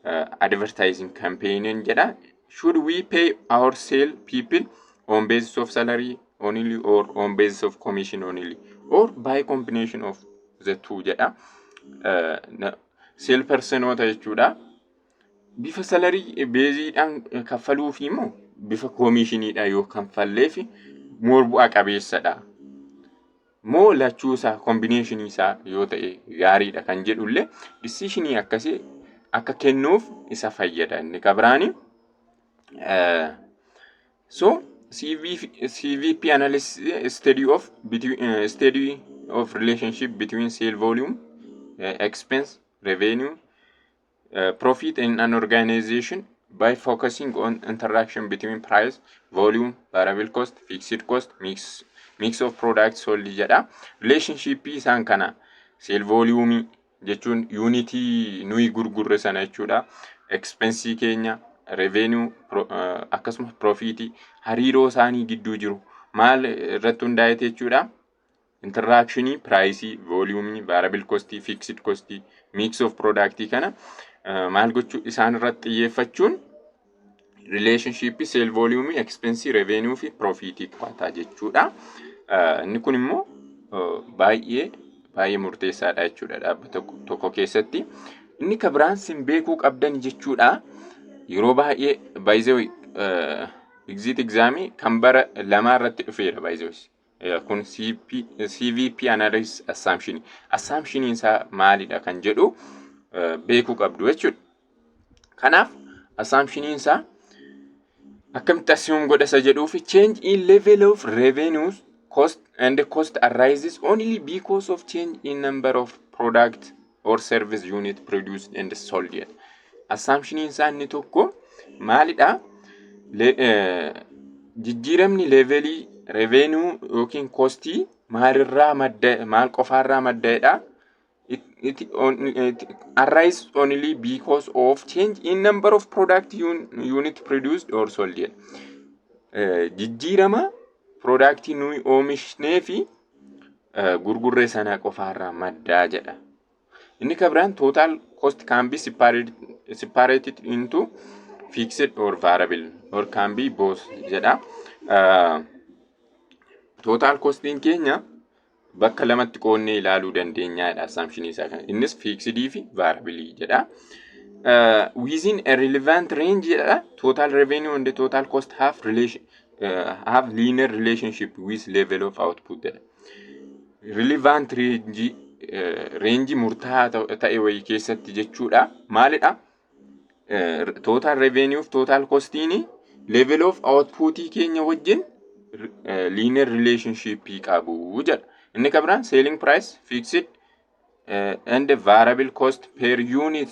advertising campaign jedha. Should we pay our sale people on basis of salary only or on basis of commission only or by combination of the two jedha. Sale personoota jechuudha. Bifa salary baseiidhaan kaffaluufi immoo bifa commissioniidhaan yoo kaffalleef more bu'a qabeessadha. Moo lachuu isaa, combinationii isaa yoo ta'e gaariidha kan jedhullee decisionii akkasii akka kennuuf isa fayyada. Inni kan biraani, so CVP analysis study of relationship between sale volume, expense, revenue, profit in an organization by focusing on interaction between price, volume, variable cost, fixed cost, mix of products sold jedha. Relationship isaan kana, sale volume jechuun unitii nuyi gurgurre sana jechuudha. Expense keenya, revenue, akkasumas profitii, hariiroo isaanii gidduu jiru maal irratti hundaa'e jechuudha. Interactionii priceii, volumeii, variable costii, fixed costii, mix of productii kana maal gochuu, isaan irratti xiyyeeffachuun relationship sale volume, expense, revenue fi profitii qo'ata jechuudha. Inni kun immoo baay'ee baay'ee murteessaadha jechuudha dhaabbata tokko keessatti. Inni kan biraan sin beekuu qabdan jechuudha. Yeroo baay'ee, by the way, exit examii kan bara lamaa irratti dhufeera, by the way. Kun CVP analysis assumption. Assumption isaa maalidha kan jedhu beekuu qabdu jechuudha. Kanaaf assumption isaa akkamitti assume godha isa jedhuu fi change in level of revenues, cost and cost arises only because of change in number of product or service unit produced and sold jedha. Assumption isaa inni tokko maalidha? Jijjiiramni levelii revenue yookiin costii maalirraa madda, maal qofaarraa maddaedha? It arise only because of change in number of product unit produced or sold jedha. Jijjiirama productii nuyi oomishnee fi gurgurree sana qofaarraa maddaa jedha. Inni kan biraan, total cost can be separated into fixed or variable or can be both jedha. Total costiin keenya bakka lamatti qoonnee ilaaluu dandeenyaadha assumption isaa kana. Innis fixedii fi variable jedha. Within a relevant range jedha. Total revenue and the total cost have linear relationship with level of output jedha. Relevant range, range murtaa'aa ta'e wayii keessatti jechuudha. Maalidha? Total revenue fi total costiin level of outputii keenya wajjin linear relationship qabu jedha. Inni kan biraan, selling price, fixed and variable cost per unit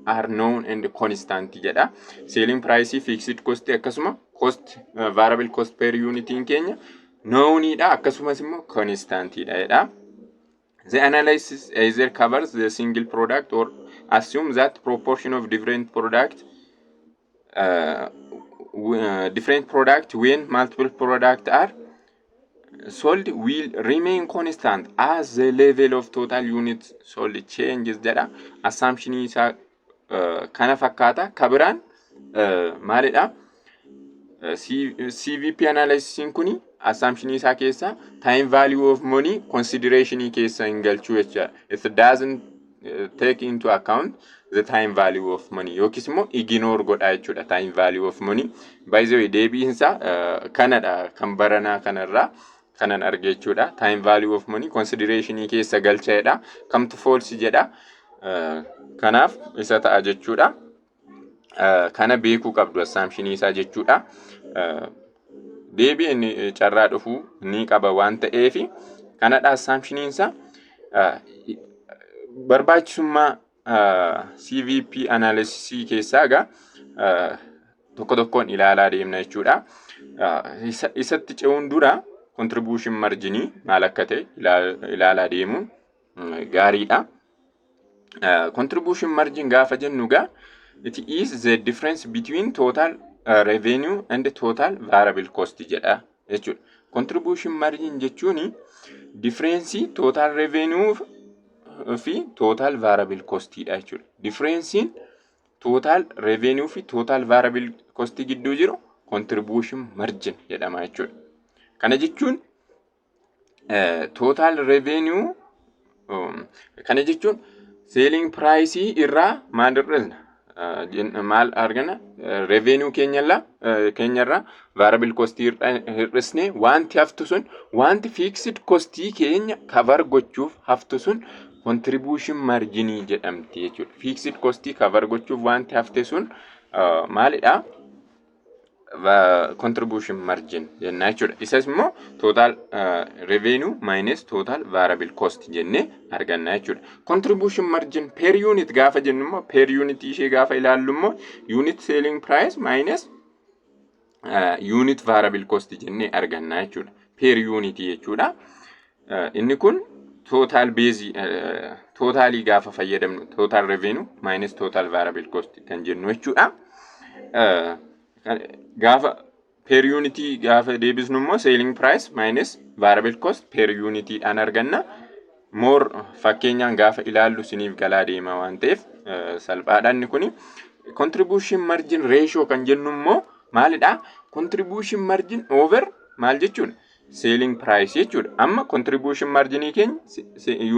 are known and constant jedha. Selling price, fixed cost, akkasuma cost variable cost per unitiin keenya knownidha, akkasumas immoo constantidha jedha. The analysis either covers the single product or assume that proportion of different product when multiple product are sold will remain constant as the level of total units sold changes jedha. Assumption isaa kana fakkaata. Kan biraan maalidha? CVP analysis kuni assumption isaa keessa time value of money consideration keessa hin galchuu jechuudha. It doesn't take into account the time value of money yookiis immoo ignore godha jechuudha time value of money. By the way, deebiin isaa kanadha, kan baranaa kanarraa kanan arge jechuudha. Time value of money consideration keessa galchaadha. Kamtu false jedha. Kanaaf isa ta'a jechuudha. Kana beekuu qabdu assumption isaa jechuudha. Deebiin carraa dhufuu ni qaba waan ta'eef kanadha assumption isaa. Barbaachisummaa CVP analysis keessaa egaa tokko tokkoon ilaalaa deemna jechuudha. Isatti ce'uun dura contribution marginii maal akka ta'e ilaalaa deemuun gaariidha. Contribution margin gaafa jennu egaa, it is the difference between total revenue and total variable cost jedha jechuudha. Contribution margin jechuun difference total revenue fi total variable costiidha jechuudha. Differencein total revenue fi total variable cost gidduu jiru contribution margin jedhama jechuudha. Kana jechuun total revenue, kana jechuun selling price irraa maal hir'isna? Maal argana? Revenue keenyarraa variable cost hir'isnee wanti haftu sun, wanti fixed cost keenya cover gochuuf haftu sun contribution marginii jedhamti jechuudha. Fixed cost cover gochuuf wanti hafte sun maalidha? Contribution margin jenna jechuudha. Isas immoo total revenue minus total variable cost jennee arganna jechuudha. Contribution margin per unit gaafa jennu immoo, per unit ishee gaafa ilaallu immoo, unit selling price minus unit variable cost jennee arganna jechuudha. Per unit jechuudha. Inni kun total base totalii gaafa fayyadamnu total revenue minus total variable cost kan jennu jechuudha. Gaafa per unit gaafa deebisnu immoo selling price minus variable cost per unit dhaan arganna. More fakkeenyaan gaafa ilaallu siniif galaa deema waan ta'eef salphaadha inni kuni. Contribution margin ratio kan jennu immoo maalidha? Contribution margin over maal jechuudha? Selling price jechuudha. Amma contribution marginii keenya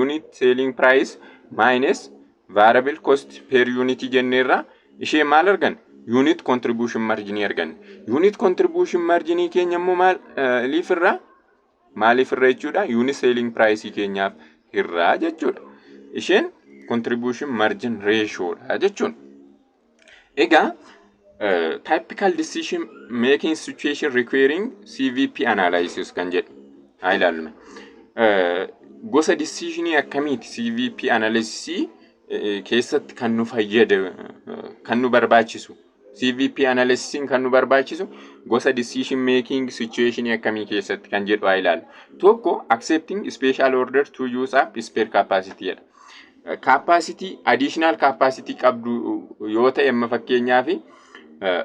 unit selling price minus variable cost per unit jenneerra. Ishee maal arganna? Unit contribution marginii arganne. Unit contribution marginii keenya immoo maaliif irraa? Maaliif irra jechuudha? Unit selling price keenyaaf irraa jechuudha. Isheen contribution margin ratio dha jechuudha. Egaa typical decision making situation requiring CVP analysis kan jedhu haa ilaallu. Gosa decisionii akkamiiti CVP analysis keessatti kan nu fayyadu, kan nu barbaachisu? CVP analysis kan nu barbaachisu gosa decision making situation akkamii keessatti kan jedhu haa ilaallu. Tokko, accepting special order to use up spare capacity jedha. Capacity, additional capacity qabdu yoo ta'e, amma fakkeenyaaf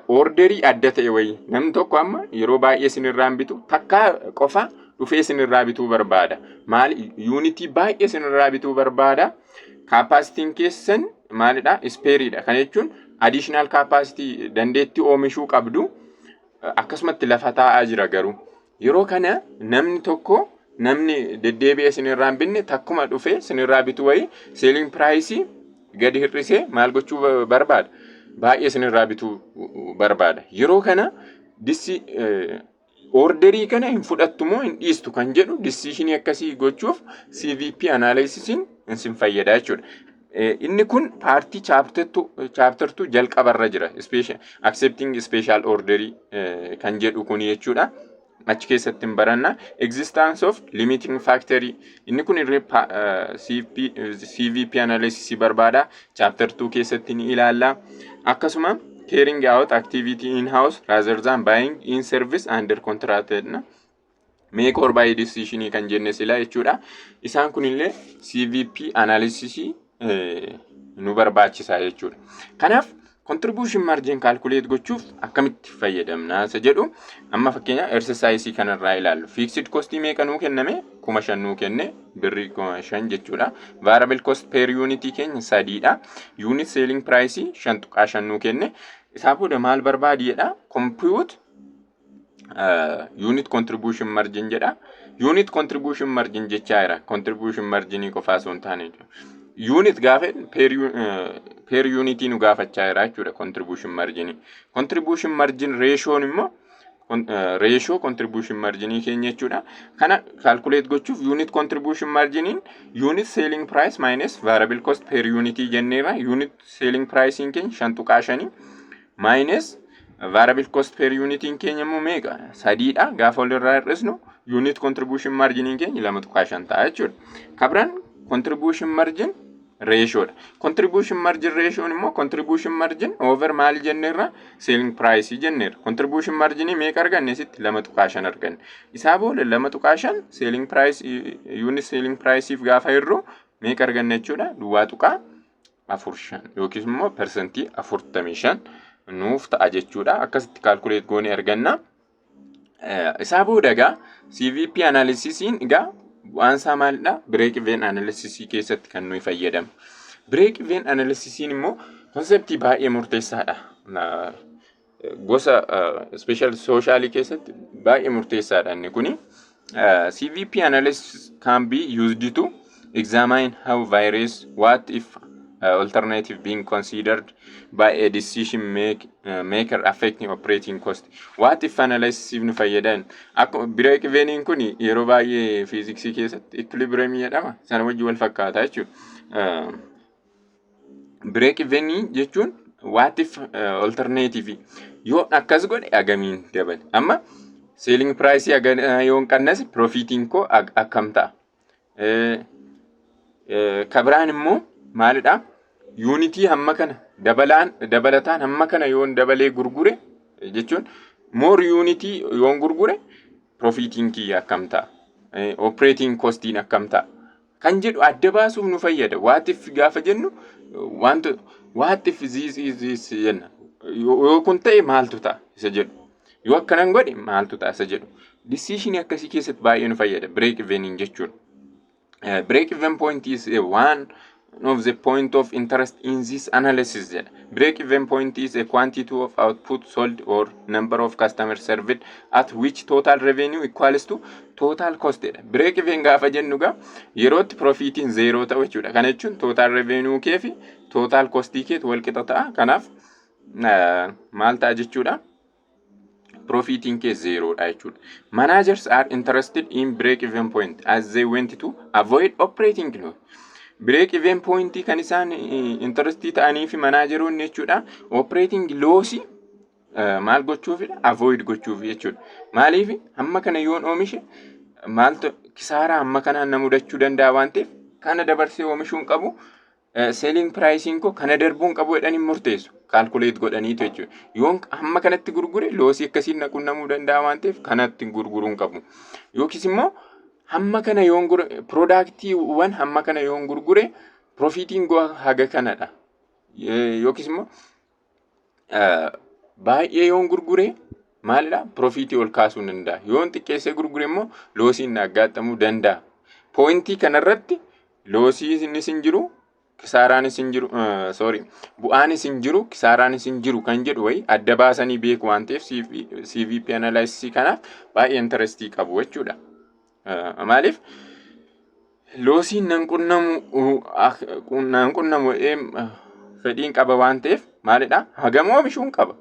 orderii adda ta'e wayii namni tokko amma yeroo baay'ee isinirraa hin bitu, takkaa qofa dhufee isinirraa bituu barbaada. Maal, unitii baay'ee isinirraa bituu barbaada. Capacityn keessan maalidha? Spareiidha. Kana jechuun additional capacity, dandeettii oomishuu qabdu akkasumatti lafa taa'aa jira garuu. Yeroo kana namni tokko, namni deddeebi'ee isinirraa hin binne takkuma dhufee isinirraa bitu wayii selling price gadi hir'isee maal gochuu barbaada? Baay'ee isinirraa bituu barbaada. Yeroo kana dissi orderii kana hin fudhattu moo hin dhiistu kan jedhu decisionii akkasii gochuuf CVP analysisiin isin fayyada jechuudha. Inni kun partii chaptertu jalqabarra jira. Accepting special orderii kan jedhu kun jechuudha. Achi keessatti hin baranna. Existence of limiting factory, inni kun irree CVP analysis barbaada. Chapter 2 keessatti ni ilaalla. Akkasuma carrying out activity in house rather than buying in service under contract jedhna. Make or buy decision kan jenne sila jechuudha. Isaan kunillee CVP analysis nu barbaachisa jechuudha. Kanaaf contribution margin calculate gochuuf akkamitti fayyadamna isa jedhu amma fakkeenya exercise kanarraa ilaallu. Fixed cost meeqa nuu kenname? 5,000 nuu kenne, birrii 5,000 jechuudha. Variable cost per unit keenya sadiidha. Unit selling price 5.5 nuu kenne. Isaa booda maal barbaadi jedha? Compute unit contribution margin jedha. Unit contribution margin jechaa jira. Contribution marginii qofaa osoo hin taane unit gaafa per unit nu gaafachaa jira jechuudha contribution marginii. Contribution margin ratioon immoo ratio contribution marginii keenya jechuudha. Kana calculate gochuuf unit contribution marginiin unit selling price minus variable cost per unit jenneerra. Unit selling price keenya 5.5 minus variable cost per unit keenya immoo meeqa? Sadiidha. Gaafa walirraa hir'isnu unit contribution marginiin keenya 2.5 ta'a jechuudha. Kabiraan contribution margin ratio dha. Contribution margin ratio immoo contribution margin over maali jenneerra? Selling price jenneerra. Contribution marginii meeqa arganne sitti? 2.5 arganne. Isaa booda 2.5 selling price, unit selling price gaafa hirru meeqa arganne jechuudha? 0.45 yookiis immoo 45% nuuf ta'a jechuudha. Akkasitti calculate goonee arganna. Isaa booda egaa CVP analysisiin egaa bu'aan isaa maalidha? Break even analysis keessatti kan nuyi fayyadamu. Break even analysisiin immoo conceptii baay'ee murteessaadha. Gosa special socialii keessatti baay'ee murteessaadha inni kuni. CVP analysis can be used to examine how various what if alternative being considered by a decision maker affecting operating cost. What if analysis nu fayyadan. Akkuma break eveniin kun yeroo baay'ee fiiziksii keessatti equilibrium jedhama. Sana wajjin wal fakkaata jechuudha. Break evenii jechuun what if alternative yoo akkas godhe agamiin dabale. Amma selling price yoon qannase profitiin koo akkam ta'a? Kabiraan immoo maalidha? Unitii hamma kana dabalaan dabalataan hamma kana yoon dabalee gurgure jechuun more unitii yoon gurgure profitiin kiyya akkam ta'a? Operating costiin akkam ta'a? Kan jedhu adda baasuuf nu fayyada. What if gaafa jennu wanta what if this is this jenna. Yoo kun ta'e maaltu ta'a isa jedhu. Yoo akkanan godhe maaltu ta'a isa jedhu. Decision akkasii keessatti baay'ee nu fayyada break eveniin jechuudha. Break even point is one of the point of interest in this analysis jedha. Break even point is a quantity of output sold or number of customers served at which total revenue equals to total cost jedha. Break even gaafa jennu gaa yerootti profitiin zero ta'u jechuudha. Kana jechuun total revenue kee fi total costii keetu wal qixa ta'a. Kanaaf maal ta'a jechuudha? Profitiin kee zerodha jechuudha. Managers are interested in break even point as they want to avoid operating loss. Break even point kan isaan interestii ta'anii fi manageroonni jechuudha. Operating loss maal gochuufidha? Avoid gochuuf jechuudha. Maaliif hamma kana yoon oomishe maaltu kisaaraa hamma kanaan na mudachuu danda'a waan ta'eef kana dabarsee oomishuu hin qabu. Selling pricing koo kana darbuu hin qabu jedhanii murteessu. Calculate godhaniitu jechuudha. Yoon hamma kanatti gurgure lossii akkasiin na qunnamuu danda'a waan ta'eef kanatti gurguruu hin qabu. Yookiis immoo hamma kana yoon productiiwwan hamma kana yoon gurgure profitiin koo haga kanadha. Yookiis immoo baay'ee yoon gurgure maalidha? Profitii ol kaasuu danda'a. Yoon xiqqeessee gurgure immoo lossiin na aggaattamuu danda'a. Pointii kanarratti lossiinis hin jiru, kisaaraanis hin jiru, sorry, bu'aanis hin jiru, kisaaraanis hin jiru kan jedhu wayi adda baasanii beeku waan ta'eef CVP analysis kanaaf baay'ee interestii qabu jechuudha. Maaliif lossiin nan qunnamu fedhiin qaba waan ta'eef maalidha? Hagam oomishuun qaba,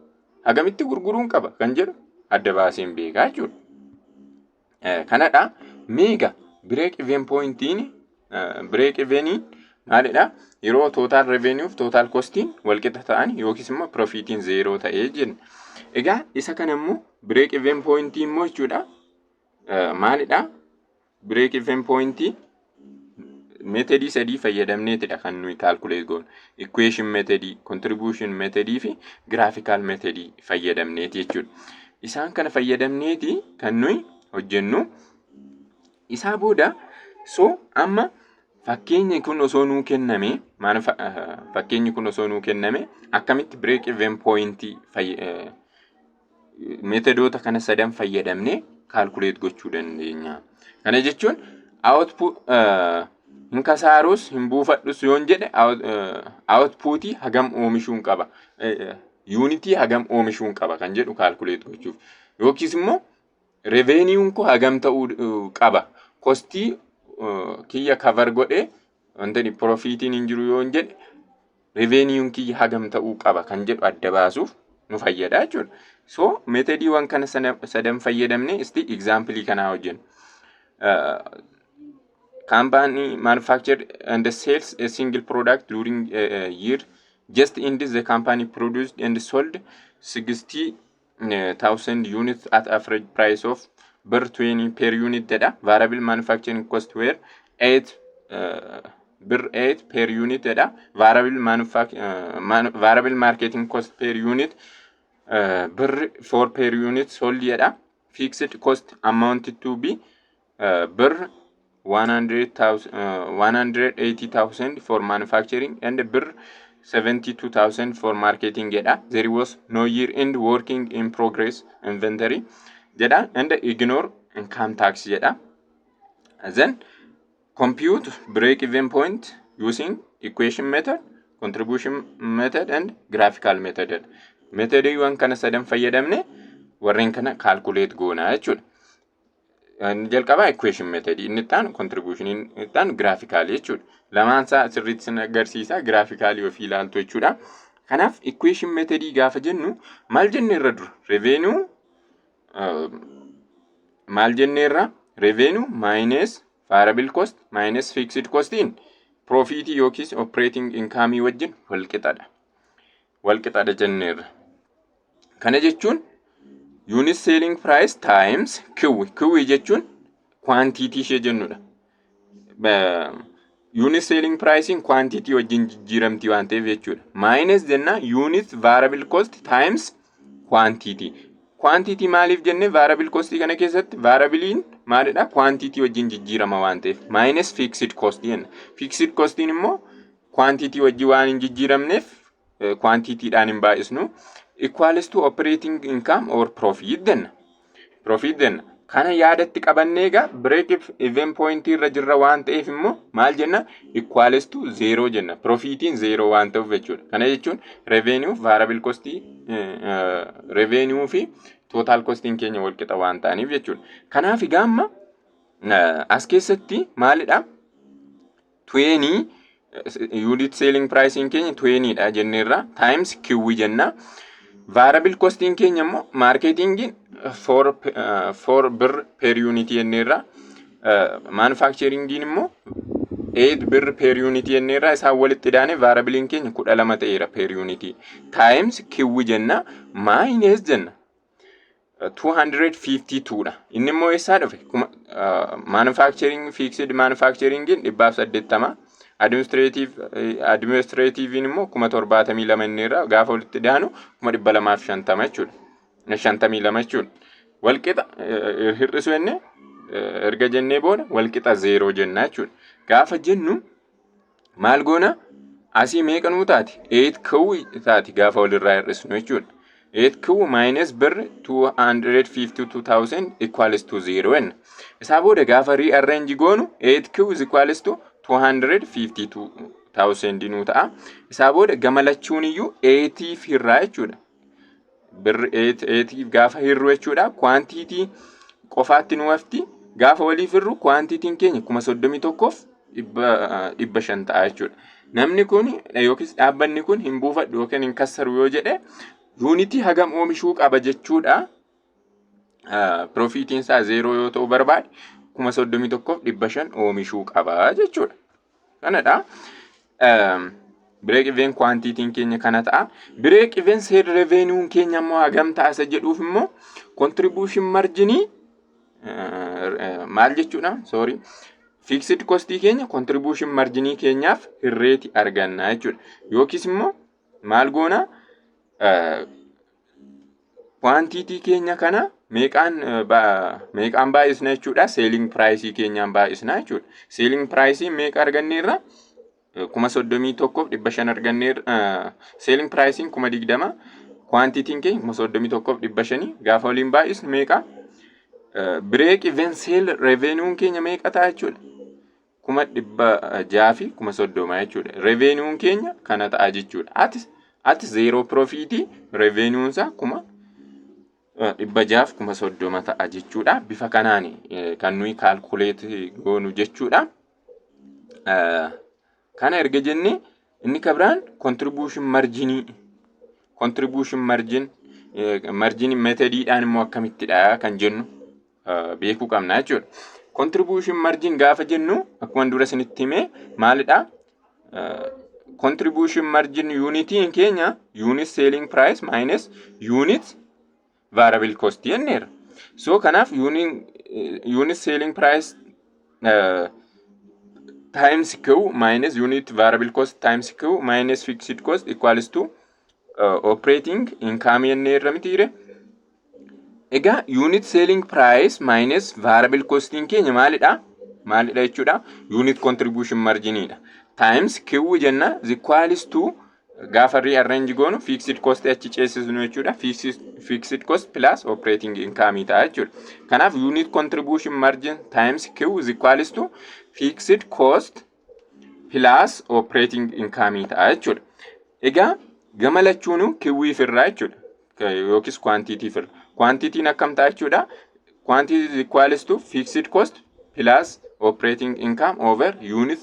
hagamitti gurguruun qaba kan jedhu adda baaseen beekaa jechuudha. Kanadha. Meega break even pointiin, break eveniin maalidha? Yeroo total revenue fi total costiin walqixa ta'an yookiis immoo profitiin zero ta'ee jenna. Egaa isa kana immoo break even pointii immoo jechuudha. Maalidha? Break even pointii methodii sadii fayyadamneetidha kan nuyi calculate goonu. Equation methodii, contribution methodii fi graphical methodii fayyadamneeti jechuudha. Isaan kana fayyadamneeti kan nuyi hojjennu. Isaa booda so amma fakkeenyi kun osoo nuu kenname, maal, fakkeenyi kun osoo nuu kenname akkamitti break even pointii methodoota kana sadan fayyadamnee calculate gochuu dandeenya? Kana jechuun output hin kasaarus hin buufadhus yoon jedhe outputii hagam oomishuun qaba, unitii hagam oomishuun qaba kan jedhu calculate gochuuf, yookiis immoo revenueun koo hagam ta'uu qaba, costii kiyya cover godhee wanta profitiin hin jiru yoon jedhe revenueun kiyya hagam ta'uu qaba kan jedhu adda baasuuf nu fayyada jechuudha. So methodiiwwan kana sadan fayyadamne isti examplii kanaa hojjennu. Company manufactured and sells a single product during a year just ended. The company produced and sold 60,000 units at average price of birr 20 per unit jedha. Variable manufacturing cost were 8 birr 8 per unit jedha. Variable marketing cost per unit birr 4 per unit sold jedha. Fixed cost amounted to be birr 100,000, 180,000 for manufacturing and birr 72,000 for marketing jedha. There was no year end working in progress inventory. Jedha, and ignore income tax jedha. Then compute break even point using equation method, contribution method and graphical method jedha. Methodiiwwan kana sadan fayyadamne warreen kana calculate goonaa jechuudha. Inni jalqabaa equation method, inni itti aanu contribution, inni itti aanu graphical jechuudha. Lamaan isaa sirriitti sin agarsiisa, graphically ofii ilaaltu jechuudha. Kanaaf equation method gaafa jennu maal jenne irra dura? Revenue maal jenne irra? Revenue minus variable cost minus fixed costiin profitii yookiis operating income wajjin wal qixadha. Wal qixadha jenneerra. Kana jechuun unit selling price times Q. Q jechuun quantity ishee jennudha. Unit selling pricein quantity wajjin jijjiiramti waan ta'eef jechuudha. Minus jenna unit variable cost times quantity. Quantity maaliif jenne? Variable cost kana keessatti variableiin maalidha? Quantity wajjin jijjiirama waan ta'eef. Minus fixed cost jenna. Fixed costiin immoo quantity wajjin waan hin jijjiiramneef quantityidhaan hin baay'isnu. Equals to operating income or profit jenna. Profit jenna. Kana yaadatti qabannee egaa break even point irra jirra waan ta'eef immoo maal jenna? Equals to zero jenna. Profitiin zero waan ta'uuf jechuudha. Kana jechuun revenue, variable cost, revenue fi total costiin keenya wal qixa waan ta'aniif jechuudha. Kanaaf egaa amma as keessatti maalidha? 20 unit selling pricing keenya 20 dha jenneerra, times Q jenna. Variable costiin keenya immoo marketingiin 4 birr per unit jenneerra. Manufacturingiin immoo 8 birr per unit jenneerra. Isaan walitti idaane variableiin keenya 12 ta'eera per unit. Times Q jenna, minus jenna. 252 dha. Inni immoo eessaa dhufe? Manufacturing, fixed manufacturingiin 180. Administrativein immoo 72,000 inni irraa gaafa walitti idaanu 250,000 jechuudha. 52 jechuudha. Walqixa hir'isu jennee erga jennee booda walqixa zero jenna jechuudha. Gaafa jennu maal goona? Asii meeqa nuu taati? 8 Q taati gaafa walirraa hir'isnu jechuudha. 8 Q minus birr 252,000 equals to 0 jenna. Isaa booda gaafa rearrange goonu 8 Q is equals to 252,000 nuu ta'a. Isaa booda gama lachuun iyyuu 8 hirraa jechuudha. Birri 8 8 gaafa hirru jechuudha. Quantity qofaatti nu hafti. Gaafa waliif hirru quantityin keenya 31,500 ta'a jechuudha. Namni kun yookiis dhaabbanni kun hin buufadhu yookiin hin kassaru yoo jedhe unitii hagam oomishuu qaba jechuudha? Profitiin isaa zero yoo ta'u barbaade 31,500 oomishuu qaba jechuudha. Kanadha. Break even quantityin keenya kana ta'a. Break even sale revenuun keenya immoo hagam ta'a isa jedhuuf immoo contribution marginii maal jechuudha? Sorry. Fixed costii keenya contribution marginii keenyaaf hirreeti arganna jechuudha. Yookiis immoo maal goona? Quantity keenya kana meeqaan meeqaan baay'isna jechuudha? Selling price keenyaan baay'isna jechuudha. Selling price meeqa arganneerra? 31,500 arganneerra. Selling price 20,000, quantityin keenya 31,500 gaafa waliin baay'isnu meeqa? Break even sale revenuun keenya meeqa ta'a jechuudha? 630,000 jechuudha. Revenuun keenya kana ta'a jechuudha. Ati zero profitii revenuun isaa 630,000 ta'a jechuudha. Bifa kanaan kan nuyi calculate goonu jechuudha. Kana erga jennee inni kabiraan contribution marginii, contribution margin methodiidhaan immoo akkamittidha kan jennu beekuu qabna jechuudha. Contribution margin gaafa jennu akkuma dura isinitti hime maalidha? Contribution margin unitiin keenya unit selling price minus unit variable cost jenneera. So kanaaf unit selling price times Q minus unit variable cost times Q minus fixed cost equals to operating income jenneerra mitiire. Egaa unit selling price minus variable costiin keenya maalidha? Maalidha jechuudha? Unit contribution marginidha. Times Q jenna is equals to Gaafa rearrange goonu fixed cost achi ceesisnu jechuudha. Fixed cost plus operating income ta'a jechuudha. Kanaaf unit contribution margin times Q is equals to fixed cost plus operating income ta'a jechuudha. Egaa gama lachuunuu Q firraa jechuudha. Yookiis quantity firra. Quantityin akkam ta'a jechuudha? Quantity is equals to fixed cost plus operating income over unit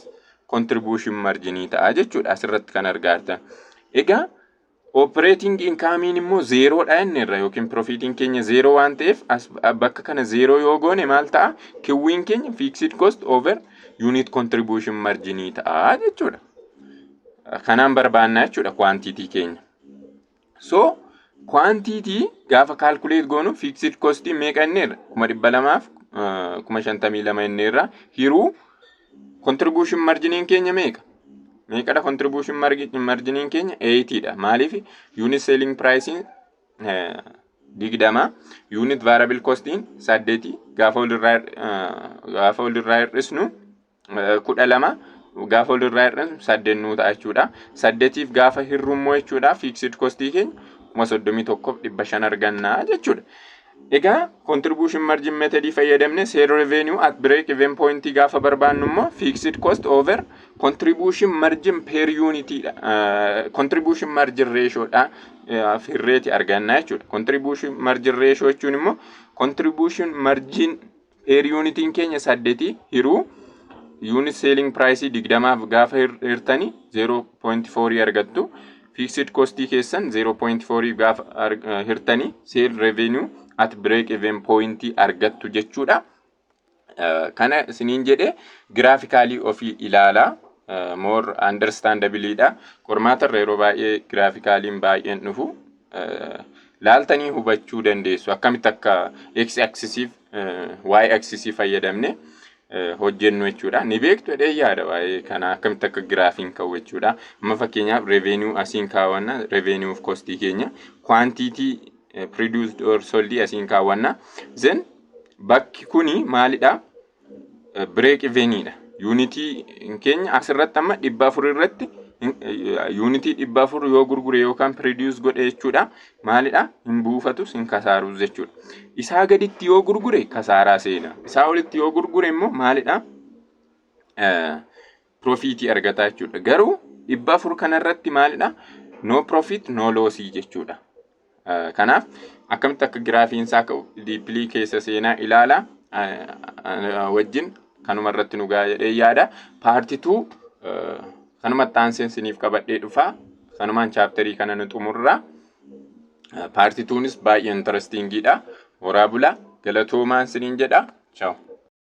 contribution margin ta'a jechuudha asirratti kan argaa. Egaa operating income immoo zerodha inni irra yookiin profitiin keenya zero waan ta'eef, as bakka kana zero yoo goone maal ta'a? Q'n keenya fixed cost over unit contribution margin ta'a jechuudha. Kanaan barbaannaa jechuudha quantity keenya. So quantity gaafa calculate goonu fixed cost meeqa inni irra? 252,052 inni irra hiruu contribution marginiin keenya meeqa? Meeqadha contribution marginiin keenya? 80 dha. Maaliif? Unit selling price 20, unit variable costiin 8, gaafa walirraa hir'isnu 12, gaafa walirraa hir'isnu 8 nuu ta'a jechuudha. Saddeetiif gaafa hirru immoo jechuudha fixed costii keenya 31,500 argannaa jechuudha. Egaa contribution margin method fayyadamne sale revenue at break even point gaafa barbaannu immoo fixed cost over contribution margin per unit dha. Contribution margin ratio dha hirreeti arganna jechuudha. Contribution margin ratio jechuun immoo contribution margin per unitiin keenya 8 hiruu unit selling price 20f gaafa hirtanii 0.4 argattu. Fixed costii keessan 0.4 gaafa hirtanii sale revenue at break even point argattu jechuudha. Kana isiniin jedhe, graphically ofii ilaalaa, more understandable dha. Qormaata irra yeroo baay'ee graphicallyn baay'een dhufu, laaltanii hubachuu dandeessu. Akkamitti akka x axisiif y axisii fayyadamne hojjennu jechuudha. Ni beektu jedhee yaada waa'ee kana, akkamitti akka graphiin ka'u jechuudha. Amma fakkeenyaaf revenue asiin kaawwanna, revenue of costii keenya, quantity produced or sold asiin kaawwanna. Then bakki kuni maalidha? Break evenidha. Unitii keenya asirratti amma 400 irratti unitii 400 yoo gurgure yookaan produce godhe jechuudha. Maalidha? Hin buufatus hin kasaarus jechuudha. Isaa gaditti yoo gurgure kasaaraa seena. Isaa olitti yoo gurgure immoo maalidha? Profitii argata jechuudha. Garuu 400 kanarratti maalidha? No profit, no lossii jechuudha. Kanaaf akkamitti akka graphiin isaa ka'u deeply keessa seenaa ilaala wajjin kanuma irratti nu ga'a jedhee yaada. Part 2 kanuma aanseen siniif qabadhee dhufa. Kanumaan chapterii kana nu xumurra. Part 2nis baay'ee interestingiidha. Horaa bulaa, galatoomaan siniin jedha. Ciao.